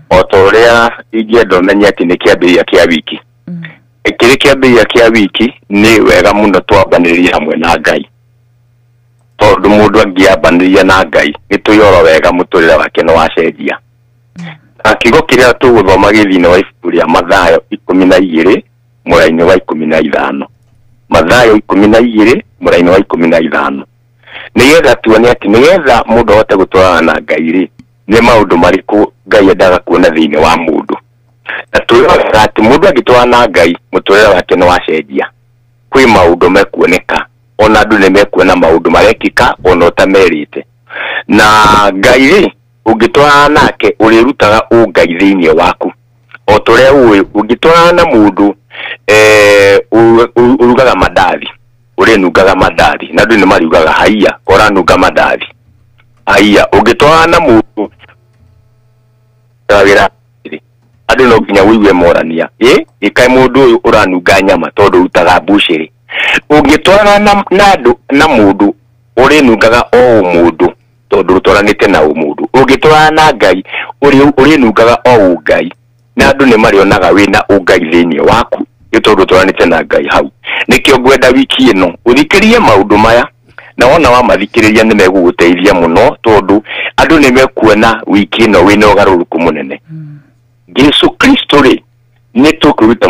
o ta ũrĩa ingĩenda ũmenye atĩ nĩ kĩambĩrĩria kĩa wiki. Kĩrĩ kĩambĩrĩria kĩa wiki nĩ wega mũno twambanĩrĩrie hamwe na Ngai, tondũ mũndũ angĩambanĩria na Ngai nĩ tũyoro wega mũtũrĩre wake nĩ wacenjia. Na kiugo kĩrĩa tũgũthoma gĩ thĩinĩ wa ibuku rĩa Mathayo 12 mũraini wa 15. Mathayo 12 mũraini wa 15. Nĩgetha tuone atĩ nĩgetha mũndũ ahote gũtwarana na Ngai rĩ, nĩ maũndũ marĩkũ Ngai endaga kuona thĩinĩ wa mũndũ. Na tũroraga atĩ mũndũ angĩtwarana na Ngai mũtũrĩre wake nĩ wacenjia. Kwĩ maũndũ mekuoneka, ona andũ nĩ mekuona maũndũ marekĩka ona ũtamerĩte. Na Ngai rĩ, ũngĩtwarana nake ũrĩrutaga ũngai thĩinĩ waku. O ta ũrĩa ũĩ, ũngĩtwarana na mũndũ ũrugaga mandathi, ũrĩnungaga mandathi, na andũ nĩ mariugaga haiya, ũranunga mandathi. Haiya, ũngĩtwarana na mũndũ wĩra, andũ no nginya ũigue morania, ĩkaĩ mũndũ ũyũ ũranunga nyama tondũ ũrutaga mbucĩrĩ. Ũngĩtwarana na andũ na mũndũ ũrĩnungaga o ũmũndũ tondũ ũtwaranĩte na ũmũndũ. Ũngĩtwarana na Ngai ũrĩnungaga o ũngai, na andũ nĩ marĩonaga wĩna ũngai thĩinĩ waku nĩ tondũ ũtwaranĩte na Ngai hau. Nĩkĩo ngwenda wiki ĩno ũthikĩrĩrie maũndũ maya, na wona wamathikĩrĩria nĩ megũgũteithia mũno tondũ andũ nĩ mekuona wiki ĩno wĩna ũgarũrũku mũnene. Jesu Kristo rĩ, nĩ tũkwĩruta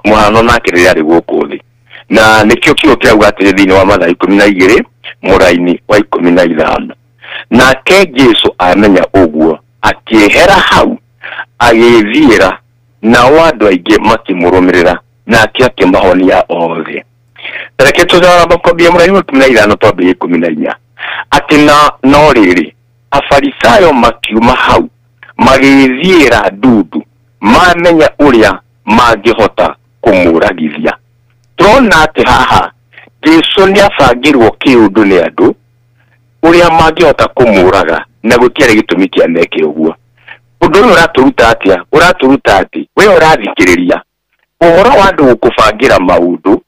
mũhano nake rĩrĩa arĩ gũkũ thĩ. Na nĩkĩo kiugo kĩrauga atĩrĩ thĩinĩ wa Mathayo 12 mũraini wa 15. Nake Jesu amenya ũguo akĩehera hau agĩthiĩra, nao andũ aingĩ makĩmũrũmĩrĩra, nake akĩmahonia othe. Reke tũthara mũraini wa 15 twambĩrĩrie 14. Atĩ na no rĩrĩ, Afarisayo makiuma hau magĩthiĩra ndundu, mamenya ũrĩa mangĩhota kũmũragithia. Tũrona atĩ haha Jesu nĩ abangĩrwo kĩũndũ nĩ andũ ũrĩa mangĩhota kũmũraga, na gũtiarĩ gĩtũmi kĩa meke ũguo. Ũndũ ũyũ ũratũruta atĩa? Ũratũruta atĩ we ũrathikĩrĩria ũhoro wa andũ gũkũbangĩra maũndũ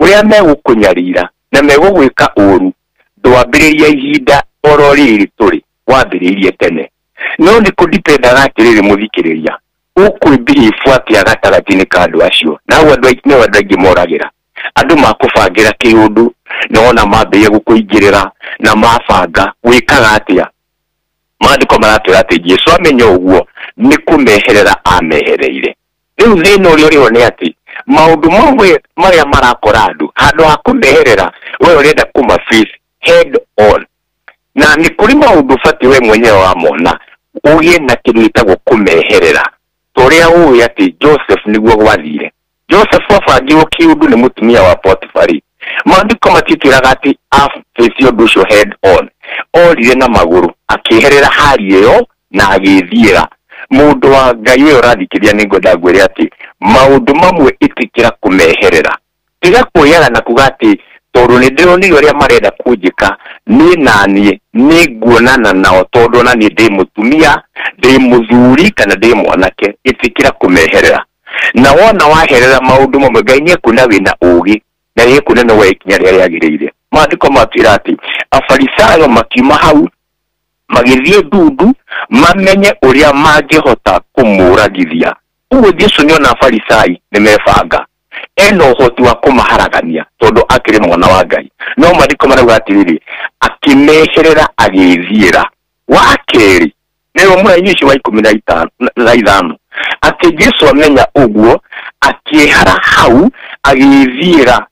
ũrĩa megũkũnyarira na megũgwĩka ũru, ndwambĩrĩria ihinda oro rĩrĩ tũrĩ, wambĩrĩirie tene. No nĩ kũdipendaga atĩrĩrĩ mũthikĩrĩria, ũkwĩbelieve atĩa gatagatĩ-inĩ ka andũ acio. Na hau andũ nĩo andũ aingĩ moragĩra. Andũ makũbangĩra kĩũndũ, na wona mambĩrĩria gũkũingĩrĩra na mabanga, wĩkaga atĩa? Maandĩko maratwĩra atĩ Jesu amenya ũguo nĩ kũmeherera amehereire. Rĩu thĩna ũrĩa ũrĩho nĩ atĩ maũndũ mamwe marĩa marakora andũ, handũ ha kũmeherera, we ũrenda kũma face head on. Na nĩ kũrĩ maũndũ ũbatiĩ we mwenyewe wamona ũgĩe na kĩndũ gĩtagwo kũmeherera. Ta ũrĩa ũĩ atĩ Joseph nĩguo gwathire. Joseph abangirwo kĩũndũ nĩ mũtumia wa Potifari. Maandĩko matitwĩraga atĩ aface ũndũ ũcio head on. Orire na magũrũ, akĩeherera hali ĩyo na agĩthiĩra. Mũndũ wa Ngai ũyũ ũrathikĩrĩria nĩ ngwenda ngwĩre atĩ maũndũ mamwe ĩtĩkĩra kũmeherera. Tiga kwĩyara na kuga atĩ tondũ nĩ ndĩronire ũrĩa marenda kũnjĩka, niĩ na niĩ nĩ nguonana nao tondũ ona niĩ ndĩ mũtumia, ndĩ mũthuri kana ndĩ mwanake. Ĩtĩkĩra kũmeherera. Na wona waherera maũndũ mamwe, Ngai nĩ ekuona wĩna ũũgĩ na nĩ ekuona nĩ woya ikinya rĩrĩa rĩagĩrĩire. Maandĩko matwĩra atĩ Afarisayo makiuma hau magĩthiĩ ndundu mamenye ũrĩa mangĩhota kũmũragithia. Ũguo Jesu nĩona Afarisai nĩ mebanga, ena ũhoti wa kũmaharagania tondũ akĩrĩ mwana wa Ngai. No maandĩko marauga atĩrĩrĩ, akĩmeherera agĩthiĩra. Wa kerĩ nĩwe mũraini ũcio wa 15, atĩ Jesu amenya ũguo akĩehera hau agĩthiĩra,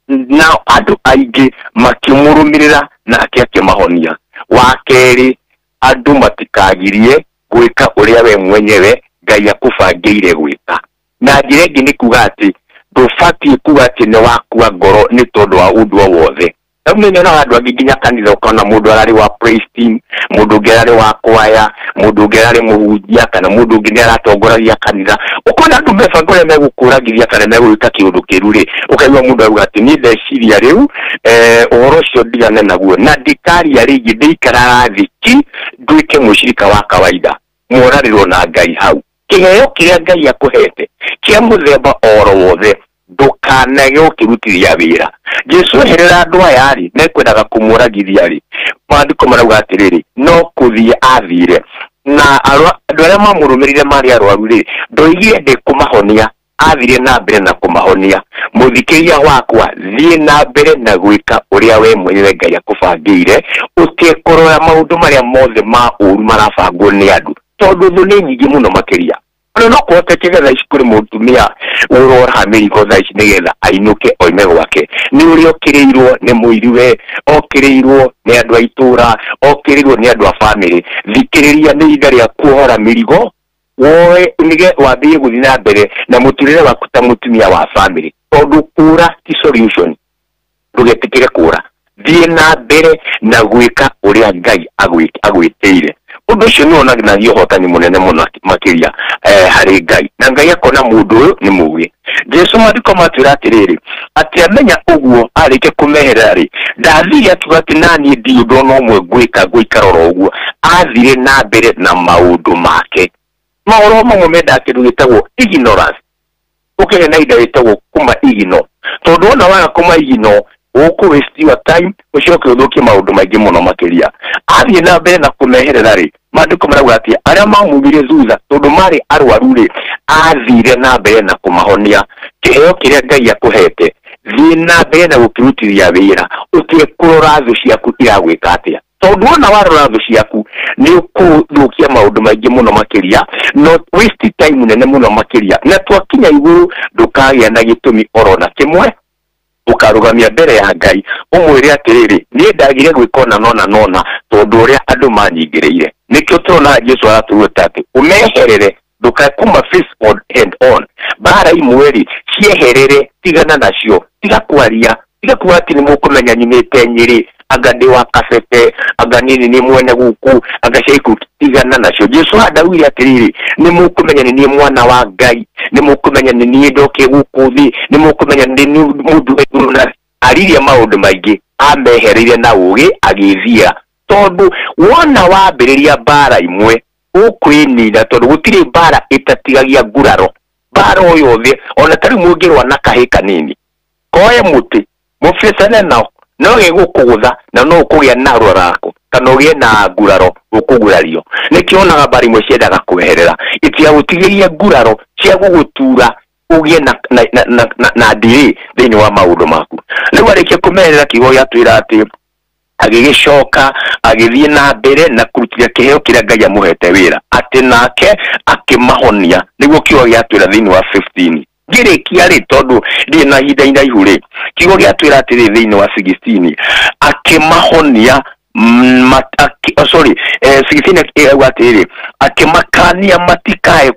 na andũ aingĩ makĩmũrũmĩrĩra nake akĩmahonia. Wa kerĩ, andũ matikagirie gwĩka ũrĩa we mwenyewe Ngai akũbangĩire gwĩka. Na njĩra ĩngĩ nĩ kuga atĩ ndũbatiĩ kuga atĩ nĩ wakua ngoro nĩ tondũ wa ũndũ o wothe. Rĩu nĩ nyonaga andũ angĩ nginya kanitha ũkona mũndũ ararĩ wa praise team, mũndũ ũngĩ ararĩ wa kwaya, mũndũ ũngĩ ararĩ mũhunjia, kana mũndũ ũngĩ nĩ aratongoragia kanitha. Ũkona andũ mebanga ũrĩa megũkũragithia kana megũgwĩka kĩũndũ kĩru rĩ, ũkaigua mũndũ auga atĩ niĩ ndeciria rĩu ũhoro ũcio ndigane naguo na ndikaria rĩngĩ, ndĩikaraga thĩ ki nduĩke mũcirika wa kawaida. Mworarĩrwo na Ngai hau. Kĩheo kĩrĩa Ngai akũhete kĩa mũthemba oro wothe ndũkanage ũkĩrutithia wĩra. Jesu eherera andũ aya rĩ, mekwendaga kũmũragithia rĩ, maandĩko marauga atĩrĩrĩ, no kũthiĩ athire. Na andũ arĩa mamũrũmĩrĩire marĩ arwaru rĩ, ndoigire ndĩkũmahonia, Athire na mbere na kũmahonia. Mũthikĩria wakwa, thiĩ na mbere na gwĩka ũrĩa we mwenyewe Ngai akũbangĩire, ũtekũrora maũndũ marĩa mothe ma ũru marabangwo nĩ andũ, tondũ thũ nĩ nyingĩ mũno makĩria. Ona no kũhoteke thaa ici kũrĩ mũtumia ũroraga mĩrigo thaa ici nĩgetha ainũke oime gwake, nĩ ũrĩa okĩrĩirwo nĩ mũiriwe, okĩrĩirwo nĩ andũ a itũra, okĩrĩirwo nĩ andũ a bamĩrĩ. Thikĩrĩria, nĩ ihinda rĩa kuohora mĩrigo, woe nige wambĩrĩrie gũthiĩ na mbere na mũtũrĩre waku ta mũtumia wa bamĩrĩ, tondũ kũra ti solution. Ndũgetĩkĩre kũra, thiĩ na mbere na gwĩka ũrĩa Ngai agwĩtĩire. Ũndũ ũcio nĩ wonanagia ũhotani mũnene mũno makĩria harĩ Ngai, na Ngai akona mũndũ ũyũ nĩ mũũgĩ. Jesu maandĩko matwĩra atĩrĩrĩ, atĩ amenya ũguo arĩkia kũmeherera rĩ, ndathire akiuga atĩ naniĩ ndirĩ ũndũ ona ũmwe ngwĩka, ngũikara oro ũguo. Athire na mbere na maũndũ make. Maũhoro mamwe mendaga kĩndũ gĩtagwo ignorance, ũkĩgĩa na ihinda rĩtagwo kuma igino, tondũ wona waga kuma igino ũkũ waste your time, ũcoke ũthũkie maũndũ maingĩ mũno makĩria. Athiĩ na mbere na kũmeherera rĩ, maandĩko marauga atĩ arĩa mamumire thutha tondũ marĩ arwaru rĩ, athire na mbere na kũmahonia. Kĩheo kĩrĩa Ngai akũhete, thiĩ na mbere na gũkĩrutithia wĩra, ũtige kũrora thũ ciaku iragwĩka atĩa, tondũ wona warora thũ ciaku nĩ ũkũthũkia maũndũ maingĩ mũno makĩria, no waste time nene mũno makĩria, na twakinya igũrũ ndũkagĩa na gĩtũmi oro na kĩmwe ũkarũgamia mbere ya Ngai ũmwĩre atĩrĩrĩ, niĩ ndagire gwĩka ona nona nona tondũ ũrĩa andũ manyingĩrĩire. Nĩkĩo tũrona Jesu aratũruta atĩ ũmeherere, ndũkae kuma face on hand on mbara imwe rĩ, cieherere, tigana nacio, tiga kwaria, tiga kuga atĩ nĩ mũkũmenya nyumĩte Nyĩrĩ, anga ndĩ wa Kabete, anga niĩ nĩ mwene gũkũ, anga ciaiku, tigana nacio. Jesu handaugire atĩrĩrĩ, nĩ mũkũmenya nĩ niĩ mwana wa Ngai, nĩ mũkũmenya nĩ niĩ ndokire gũkũ thĩ, nĩ mũkũmenya nĩ niĩ mũndũ wa igũrũ. Na aririe maũndũ maingĩ, amehereire na ũgĩ agĩthia, tondũ wona wambĩrĩria mbara imwe ũkwĩnina, tondũ gũtirĩ mbara ĩtatigagia nguraro. Mbara o yothe, ona ta rĩu mũngĩrũa na kahĩ kanini, koe mũtĩ mũbicane nao, no gĩgũkũgũtha na no ũkũgĩa na rũrako kana ũgĩe na nguraro ũkũgurario. Nĩkĩo onaga mbara imwe ciendaga kweherera, itiagũtigĩria nguraro cia gũgũtura ũgĩe na ndiri thĩinĩ wa maũndũ maku. Rĩu arĩkia kũmeherera, kiugo gĩatwĩra atĩ agĩgĩcoka agĩthiĩ na mbere na kũrutithia kĩheo kĩrĩa Ngai amũhete wĩra, atĩ nake akĩmahonia. Nĩguo kiugo gĩatwĩra thĩinĩ wa 15. Ngĩrĩkia rĩ, tondũ ndirĩ na ihinda iraihu rĩ, kiugo gĩatwĩra atĩrĩ thĩinĩ wa 16, akĩmahonia sorry, 16 ĩrauga atĩrĩrĩ, akĩmakania matikae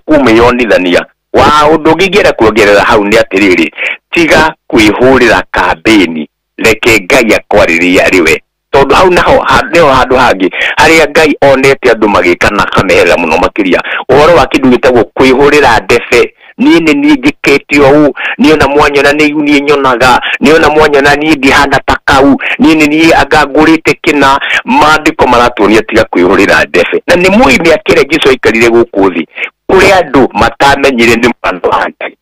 kũmĩonithania. Wa ũndũ ũngĩ ingĩenda kuongerera hau nĩ atĩrĩrĩ, tiga kwĩhũrĩra kambĩni, reke Ngai akwarĩrie arĩ we, tondũ hau naho nĩho handũ hangĩ harĩa Ngai onete andũ magĩka na akameherera mũno makĩria, ũhoro wa kĩndũ gĩtagwo kwĩhũrĩra ndebe. Niĩ nĩ niĩ njĩkĩte ũũ, niĩ ona mwanyona nĩ niĩ nyonaga, niĩ ona mwanyona niĩ ndihana ta kau, niĩ nĩ niĩ anga ngũrĩte kĩna. Maandĩko maratuonia tiga kwĩhũrĩra ndebe. Na nĩ mũĩ mĩaka ĩrĩa Jesu aikarire gũkũ thĩ, kũrĩ andũ matamenyire nĩ mwana wa Ngai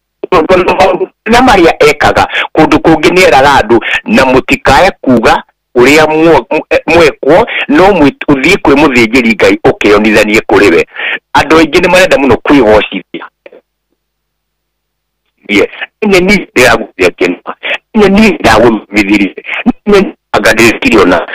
na marĩa ekaga kũndũ kũngĩ nĩ eraga andũ na mũtikae kuga ũrĩa mwekwo, no ũthiĩ kwĩ mũthĩnjĩri Ngai ũkeyonithanie kũrĩ we. Andũ aingĩ nĩ marenda mũno kwĩgocithia, nĩ niĩ ndĩragũthia kĩna, nĩ niĩ ndagũthomithirie, nĩ anga ndĩrekire ona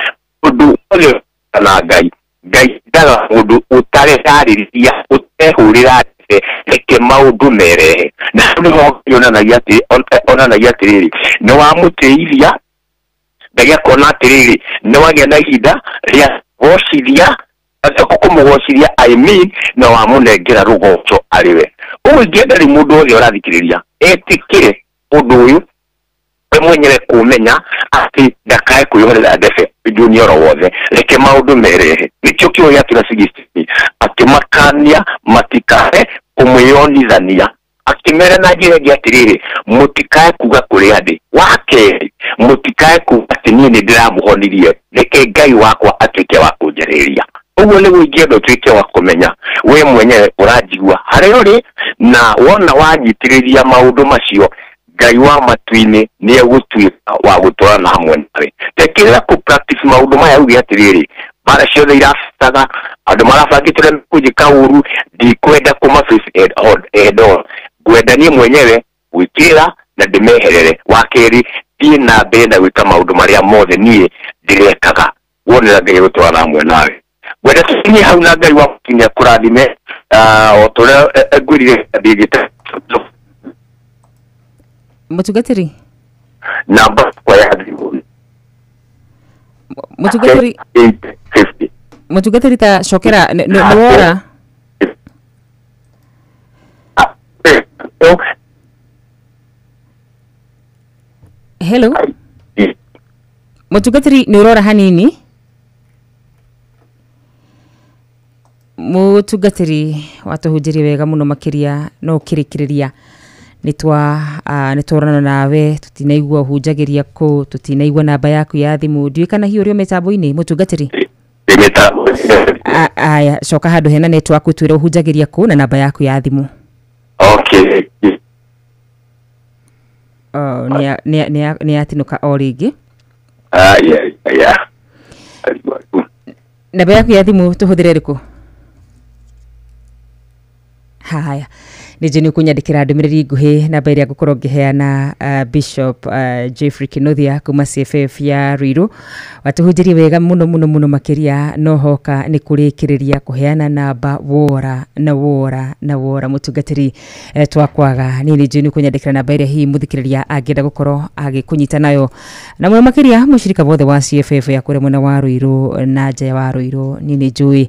ũndũ wothe na Ngai. Ngai ndaga mũndũ ũtareharĩria, ũtehũrĩra ndebe, reke maũndũ merehe. Na hau nĩho onanagia atĩrĩrĩ, nĩ wamũtĩithia Ngai akona atĩrĩrĩ, nĩ wagĩa na ihinda rĩa gocithia, kũmũgocithia, I mean, na wamũnengera rũgoco arĩ we. Ũguo ingĩenda rĩu mũndũ wothe ũrathikĩrĩria etĩkĩre ũndũ ũyũ, we mwenyewe kũmenya atĩ ndakae kwĩhũrĩra ndebe ũndũ-inĩ oro wothe, reke maũndũ merehe. Nĩkĩo kiugo gĩatwĩra 16, akĩmakania matikae kũmwĩyonithania, akĩmera na njĩra ĩngĩ atĩrĩrĩ, mũtikae kuga kũrĩa ndĩ. Wa kerĩ, mũtikae kuga atĩ niĩ nĩ ndĩramũhonirie, reke Ngai wakwa atuĩke wa kũnjarĩria. Ũguo nĩguo ingĩenda ũtuĩke wa kũmenya we mwenyewe ũranjigua harĩa ũrĩ, na wona wanyitĩrĩria maũndũ macio, Ngai wa matu-inĩ nĩ egũtuĩka wa gũtwarana hamwe nawe. Tekĩrĩra kũ practice maũndũ maya, uge atĩrĩrĩ, mbara ciothe irabataga, andũ marabangĩte ũrĩa mekũnjĩka ũru, ndikwenda kũma face head on. Ngwenda niĩ mwenyewe gwĩkĩra na ndĩmeherere. Wa kerĩ, thiĩ na mbere na gwĩka maũndũ marĩa mothe niĩ ndĩrekaga, wonera Ngai gũtwarana hamwe nawe. Ngwenda tũkinye hau na Ngai wa kinya kũrathime o ta ũrĩa ngwĩrire ndingĩte. Mũtungatĩri, namba yakwa ya thimũ mũtungatĩri, 850. Mũtungatĩri, ta cokera nĩ wora. Hello, mũtungatĩri, nĩ ũrora hanini. Mũtungatĩri watũhunjĩrie wega mũno makĩria, no ũkĩrĩkĩrĩria nĩ tworana nawe, tũtinaigua ũhunjagĩria kũ, tũtinaigua namba yaku ya thimũ, ndiũĩ kana hihi ũrĩ o mĩtambo-inĩ, mũtungatĩri. Aya, coka handũ hena network ũtwĩre ũhunjagĩria kũ na namba yaku ya thimũ. Okay. Oh, nĩ yatinũka o rĩngĩ. Yeah. Namba yaku ya thimũ tũhũthĩre ĩrĩkũ? Haya, nĩ njũĩ nĩ ũkũnyandĩkĩra ndũmĩrĩri nguhĩ namba ĩrĩa ngũkorwo ngĩheana. Bishop Jeffrey Kinuthia kuma CFF ya Ruiru watũhunjĩrie wega mũno mũno mũno makĩria, no hoka nĩ kũrĩkĩrĩria kũheana namba wora na wora na wora. Mũtungatĩri, twakwaga niĩ nĩ njũĩ nĩ ũkũnyandĩkĩra namba ĩrĩa hihi mũthikĩrĩria angĩenda gũkorwo agĩkũnyita nayo, na mũno makĩria mũcirika wothe wa CFF ya kũrĩa mwena wa Ruiru na nja wa Ruiru. Niĩ nĩ njũĩ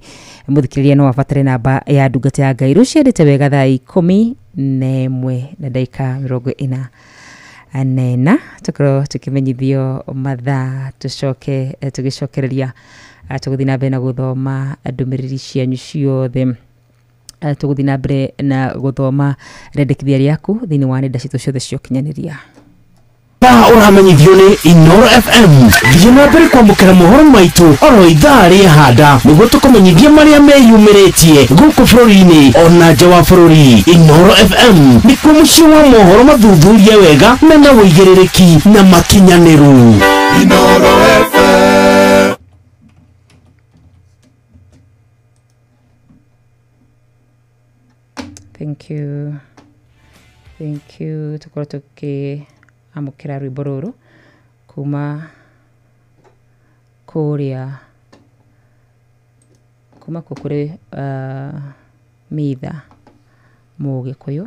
mũthikĩrĩria no abatare namba ya ndungata ya Ngai. Rũciarĩte wega thaa 11:44, tũkorwo tũkĩmenyithio mathaa, tũcoke tũgĩcokereria tũgũthiĩ na mbere na gũthoma ndũmĩrĩri cianyu ciothe. Tũgũthiĩ na mbere na gũthoma rĩendekithia rĩaku thĩinĩ wa nenda citũ ciothe cia ũkinyanĩria. Thaa ũramenyithio nĩ Inoro FM. Thiĩ na mbere kwamũkĩra mohoro maitũ oro ithaa rĩa handa nĩguo tũkũmenyithie marĩa meyumĩrĩtie gũkũ bũrũri-inĩ ona nja wa bũrũri. Inoro FM nĩkuo mũciĩ wa mohoro mathuthurie wega mena ũigĩrĩrĩki na makinyanĩru. Inoro FM. Thank you, thank you. Tũkorwo tũkĩ amũkĩra rwĩmbo rũrũ kuma kũrĩa kuma kũ kũrĩ Mitha Mũgĩkũyũ.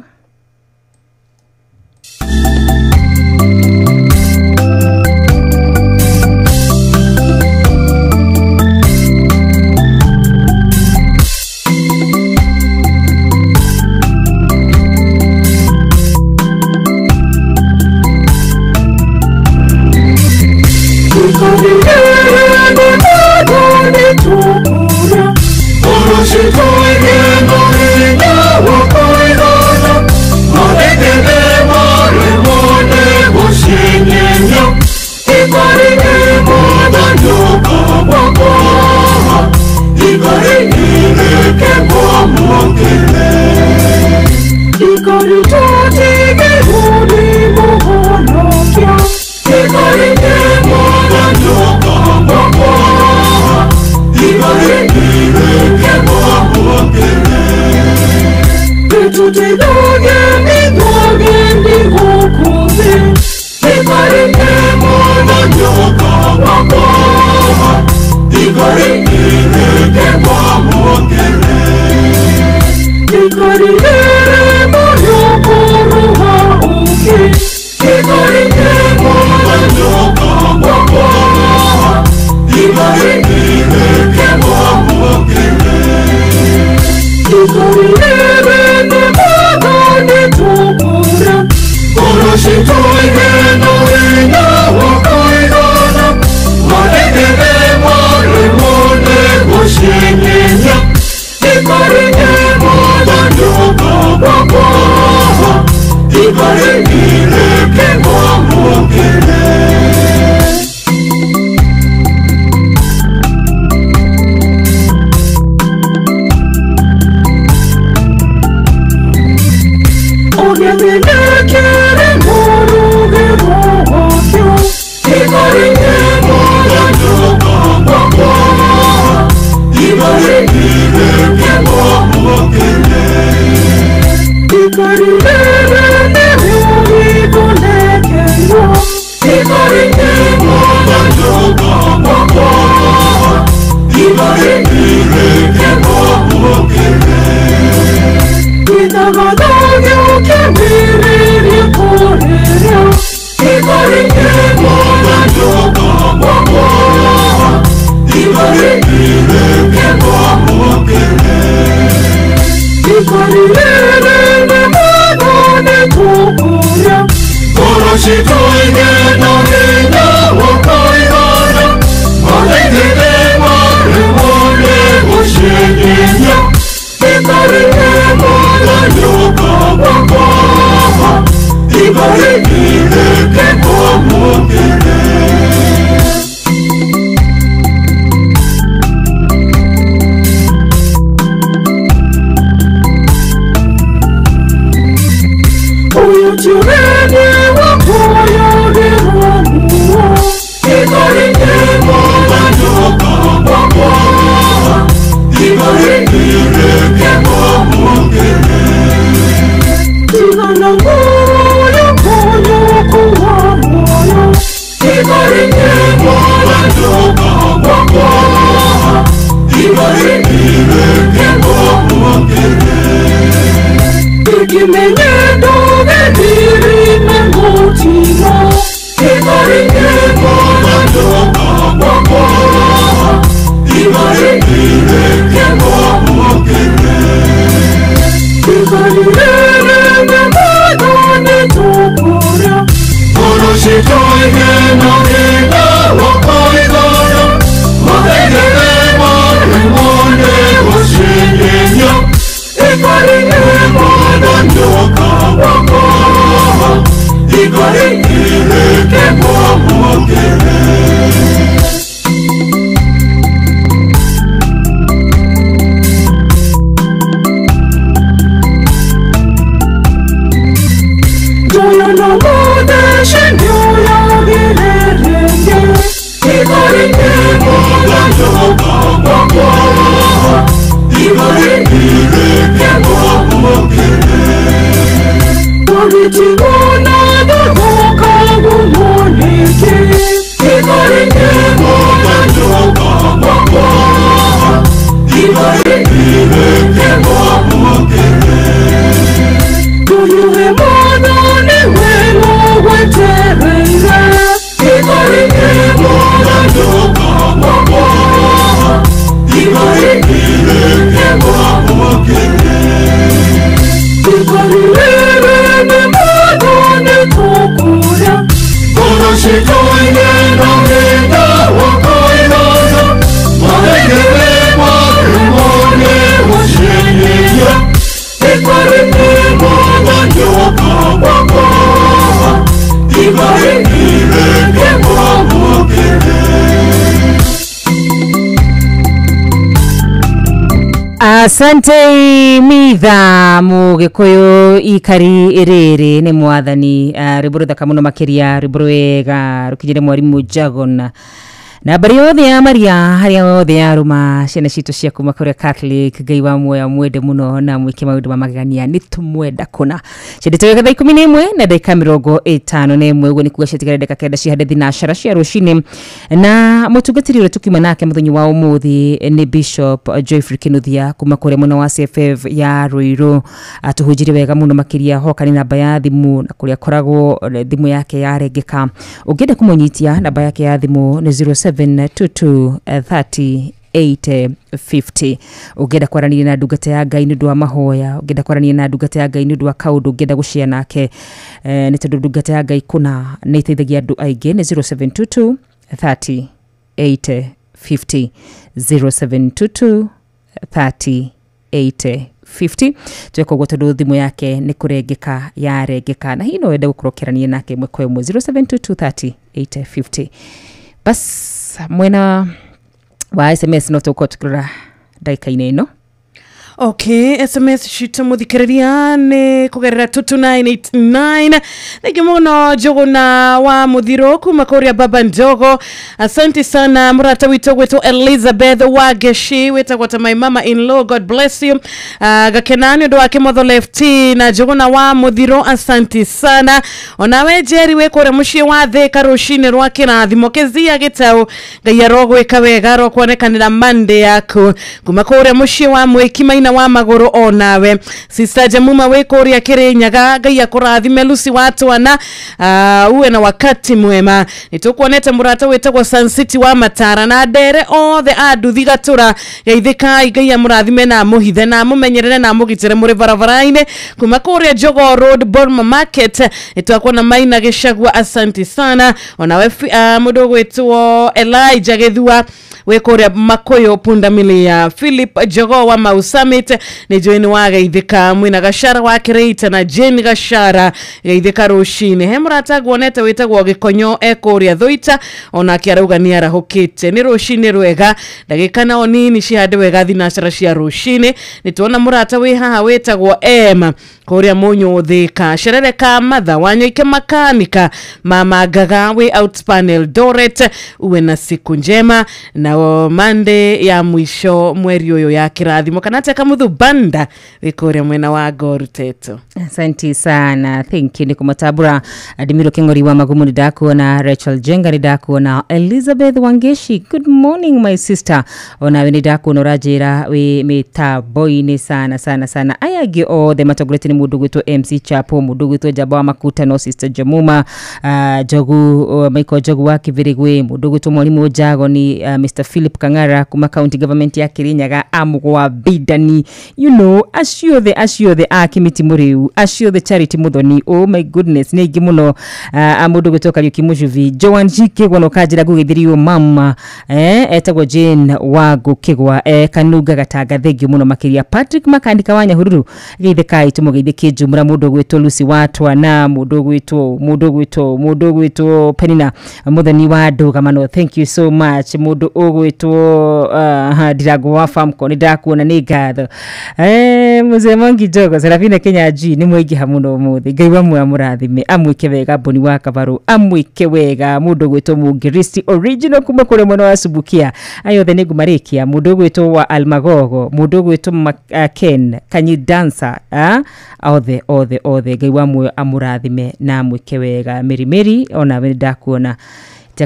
She Asante mitha mugikuyu ikari riri ni mwathani rwimbo ruthaka muno makiria rwimbo rwega rukinyire mwarimu Jagon na mbari yothe ya Maria haria yothe ya ruma ciana citu cia kuma kuria Catholic Ngai wa muoyo mwende muno na mwike maundu ma magegania ni tumwenda kuna ciendete wega thaa 11 na ndagika 51 uguo ni kuga ciatigara ndagika 9 cihande thinacara cia rucini na mutungatiri uria tukiuma nake muthenya wa umuthi ni Bishop Geoffrey Kinuthia kuma kuria mwena wa CFF ya Ruiru atuhunjirie wega muno makiria hoka ni namba ya thimu na kuria akoragwo thimu yake yarengeka ungienda kumunyitia namba yake ya thimu ni 07 722 30 850 ungienda kwarania na ndungata ya Ngai ni undu wa mahoya ungienda kwarania na ndungata ya Ngai ni undu wa kaundu ungienda gushare nake ni tondu ndungata ya Ngai kuna ni iteithagia andu aingi ni 0722 30 850 0722 30 850 tweka uguo tondu thimu yake ni kurengeka yarengeka na hihi no wende gukorwo ukĩarania nake ĩmwe kwa ĩmwe 0722 30 850 bas mwena wa SMS no tũgũkorwo tũkĩrora ndagĩka-inĩ ĩno. Okay, SMS citũ mũthikĩrĩria nĩ kũgerera 22989 thengi mũno Njũgũna wa Mũthiro kuma kũrĩa Baba Njogo. Asante sana mũrata witũ gwĩtwo Elizabeth Wageshi wĩtagwo ta my mama in law, God bless you. Gakena nĩ ũndũ wa Kĩmotho Left na Njũgũna wa Mũthiro, asante sana. Onawe Jerry wĩ kũrĩa mũciĩ wa Thĩka rũcinĩ rwa kĩrathimo Kezia Gĩtau, Ngai arogwĩka wega arokuonekanĩra Monday yaku kuma kũrĩa mũciĩ wa Mwĩki Maina thina wa maguru onawe Sister Jamuma wi kuria Kirinyaga Ngai akurathime Lucy watwana uwe na wakati mwema nitukuonete murata witagwo Sun City wa Matara na ndere othe anduthi gatura geithikai Ngai amurathime na amuhithe na amumenyerere na amugitire muri barabara-ini kuma kuria Jogoo Road Burma Market nitwakuona Maina Gicagua asante sana onawe mundu gwitwo Elijah Githua wi kuria Makuyu pundamilia Philip Jogoo wa Mau Summit ni join wa geithika mwina Gashara wa Kireita na Jane Gashara geithika rucini he murata guonete witagwo Gikonyo ekuria Thuita onake arauga ni arahukite ni rucini rwega ndagika nao nini cihande wega thinacara cia rucini ni tuona murata wi haha witagwo Emma kuria Munyu Thika Cerere ka Matha Wanyoike makanika Mama Gaga wi Outspan Eldoret uwe na siku njema na Monday ya mwisho mweri uyu ya kirathimo kana teka muthu banda wi kuria mwena wa Goruteto. Asante sana, thank you nikumatabura Adimiro Kengori wa Magumu ni ndakuona Rachel Jenga ni ndakuona Elizabeth Wangeshi, good morning my sister, ona ni ndakuona urajira wi mitambo-ini sana sana sana aya angi othe matongorete ni mundu gwitwo MC Chapo mundu gwitwo Jaba wa Makuta no Sister Jamuma Jogu Michael Jogu wa Kibirigwe mundu gwitwo Mwalimu Jagoni Mr Philip Kangara kuma county government ya Kirinyaga amugwa Bidani you know acio the akimiti muriu acio the Charity Muthoni, oh my goodness ni ingi muno amundu gwitwo Kariuki Mujuvi Joan G Kigwa no kanjira ngugithirio mama etagwo Jane Wangu Kigwa Kanunga Gatanga thengiu muno makiria Patrick Makandika wa Nyahururu geithikai tumugeithie Kijumura mundu gwitwo Lucy Watwana mundu gwitwo Penina Muthoni wa Ndugamano, thank you so much mundu ugwitwo Ndirango wa Famco ni ndakuona ni ngatho Mzee Mwangi Jogo Serafina Kenya G ni mwingiha muno umuthi Ngai wa muoyo amurathime amwike wega Mboni wa Kabaru amwike wega mundu gwitwo Mungiristi original kuma kuri mwena wa Subukia ayothe ni ngumarikia mundu gwitwo wa Almagogo mundu gwitwo Ken Kanyi Dancer othe othe othe Ngai wa muoyo amurathime na amwike wega Meri ona we ndakuona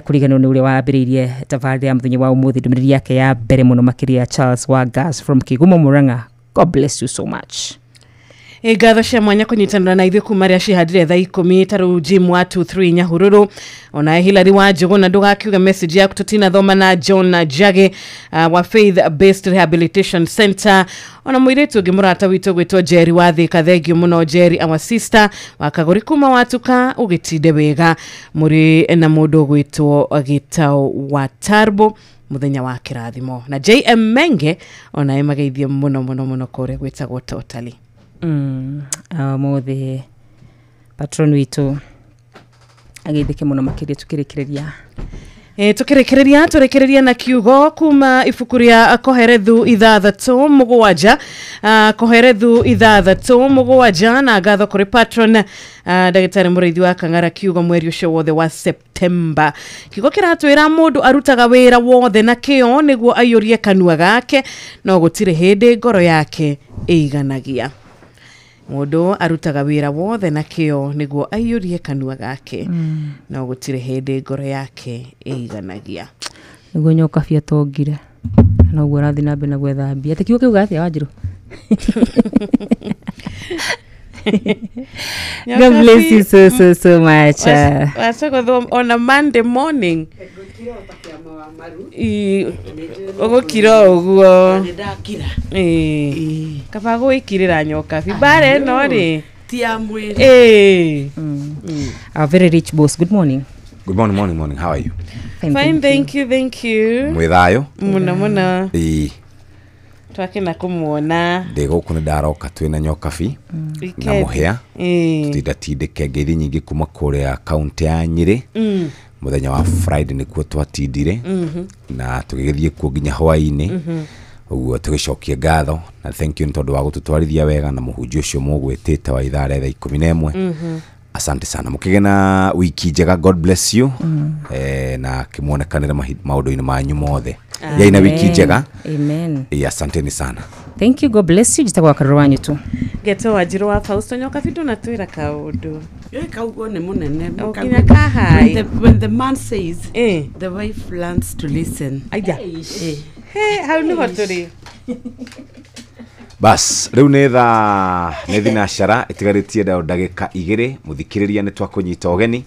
kuriganwo ni uria wambiriirie tabarĩra ya muthenya wa umuthi ndumiriri yake ya mbere muno makiria Charles wa Gas from Kigumo Murang'a, God bless you so much. Ngatho cia mwanya kunyitanĩra na ithuĩ kuma rĩa cihandire thaa 10 ta rĩu Jim wa 23 Nyahururu ona Hilary wa Njũgũna ndũgakiuga message yaku tũtinathoma na John na Njage wa Faith Based Rehabilitation Center ona mũirĩtu ũngĩ mũrata witũ gwĩtwo Jerry wa Thika thengio mũno Jerry our sister wa Kagũri kuma watuka ũgĩtinde wega mũrĩ na mũndũ ũgwĩtwo Gĩtao wa Tarbo muthenya wa kĩrathimo na JM Menge ona emageithie mũno mũno mũno kũrĩa gwĩtagwo Totally. Mothe patron witũ ageithĩke mũno makĩria tukĩrĩkĩrĩria tukirekereria turekereria na kiugo kuma ibuku ria Koherethu 6:7 Koherethu 6:7 na ngatho kuri patron ndagitari Mũrĩithi wa Kang'ara kiugo mweri ucio wothe wa September. Kiugo kiratwira mundu arutaga wira wothe na kio niguo aiyũrie kanua gake no gũtirĩ hĩndĩ ngoro yake ĩiganagia. Mundu arutaga wira wothe na kio niguo aiyũrie kanua gake no gũtirĩ hĩndĩ ngoro yake ĩiganagia. Niguo nyoka bia tongire na ũguo arathiĩ na mbere na gwetha mbia. Atĩ kiugo kĩu gathia Wanjirũ? God bless you so so so much. Wacogothwo on a Monday morning ũgũkira ũguo kaba gwĩkirĩra nyoka mbara ĩno rĩ ti ya mwĩrĩ. Our very rich boss, good morning. Good morning, morning, morning. How are you? Fine, thank you, thank you. Mwĩ thayũ? Mũno mũno. Twakena kumuona. Ndĩ gũkũ nĩ ndaroka twĩna nyokabi na mũhĩa tũtindatindĩke ngeithi nyingĩ kuma kũrĩa kaunti ya Nyĩrĩ. Mũthenya wa Friday nĩkuo twatindire na tũgĩgĩthiĩ kuo nginya hwaĩ-inĩ. Ũguo tũgĩcokia ngatho na thank you nĩ tondũ wa gũtũtwarithia wega na mũhunjia ũcio mũgwĩtĩte wa ithaa rĩa thaa 11. Asante sana mukigena wiki njega, God bless you. Na kimuonekanire maũndũ-inĩ manyu mothe. Yaina wiki njega. Amen. Asanteni sana. Thank you, God bless you. Jitagwa Karoro wanyu tu. Geto Wanjirũ wa Fausto nyoka bitu na twira kaundu. Yo kaugo ni munene. Nginya kahai. When the man says, the wife learns to listen. Aja. Hau niho turi. Bas rĩu nĩ thaa nĩ thinacara ĩtigarĩtie ndagĩka 2 mũthikĩrĩria nĩ twakũnyita ũgeni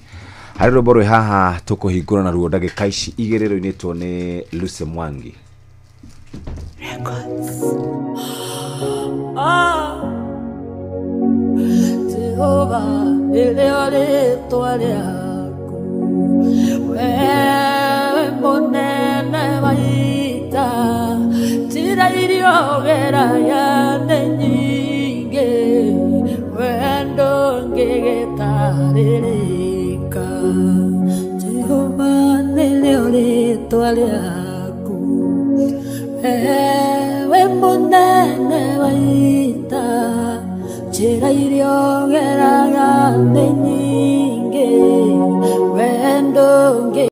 harĩ rwĩmbo rwĩ haha tũkũhingũra naruo ndagĩka ici 2 rũinĩtwo nĩ Lucy Mwangi. Jehova nĩrĩo rĩtwa rĩaku wewe mũnene wa ita njĩra iria ũgeragia nĩ nyingĩ wendo ndũngĩgĩtarĩrĩka. Jehova nĩrĩo rĩtwa rĩaku wewe mũnene wa ita njĩra iria ũgeraga nĩ nyingĩ.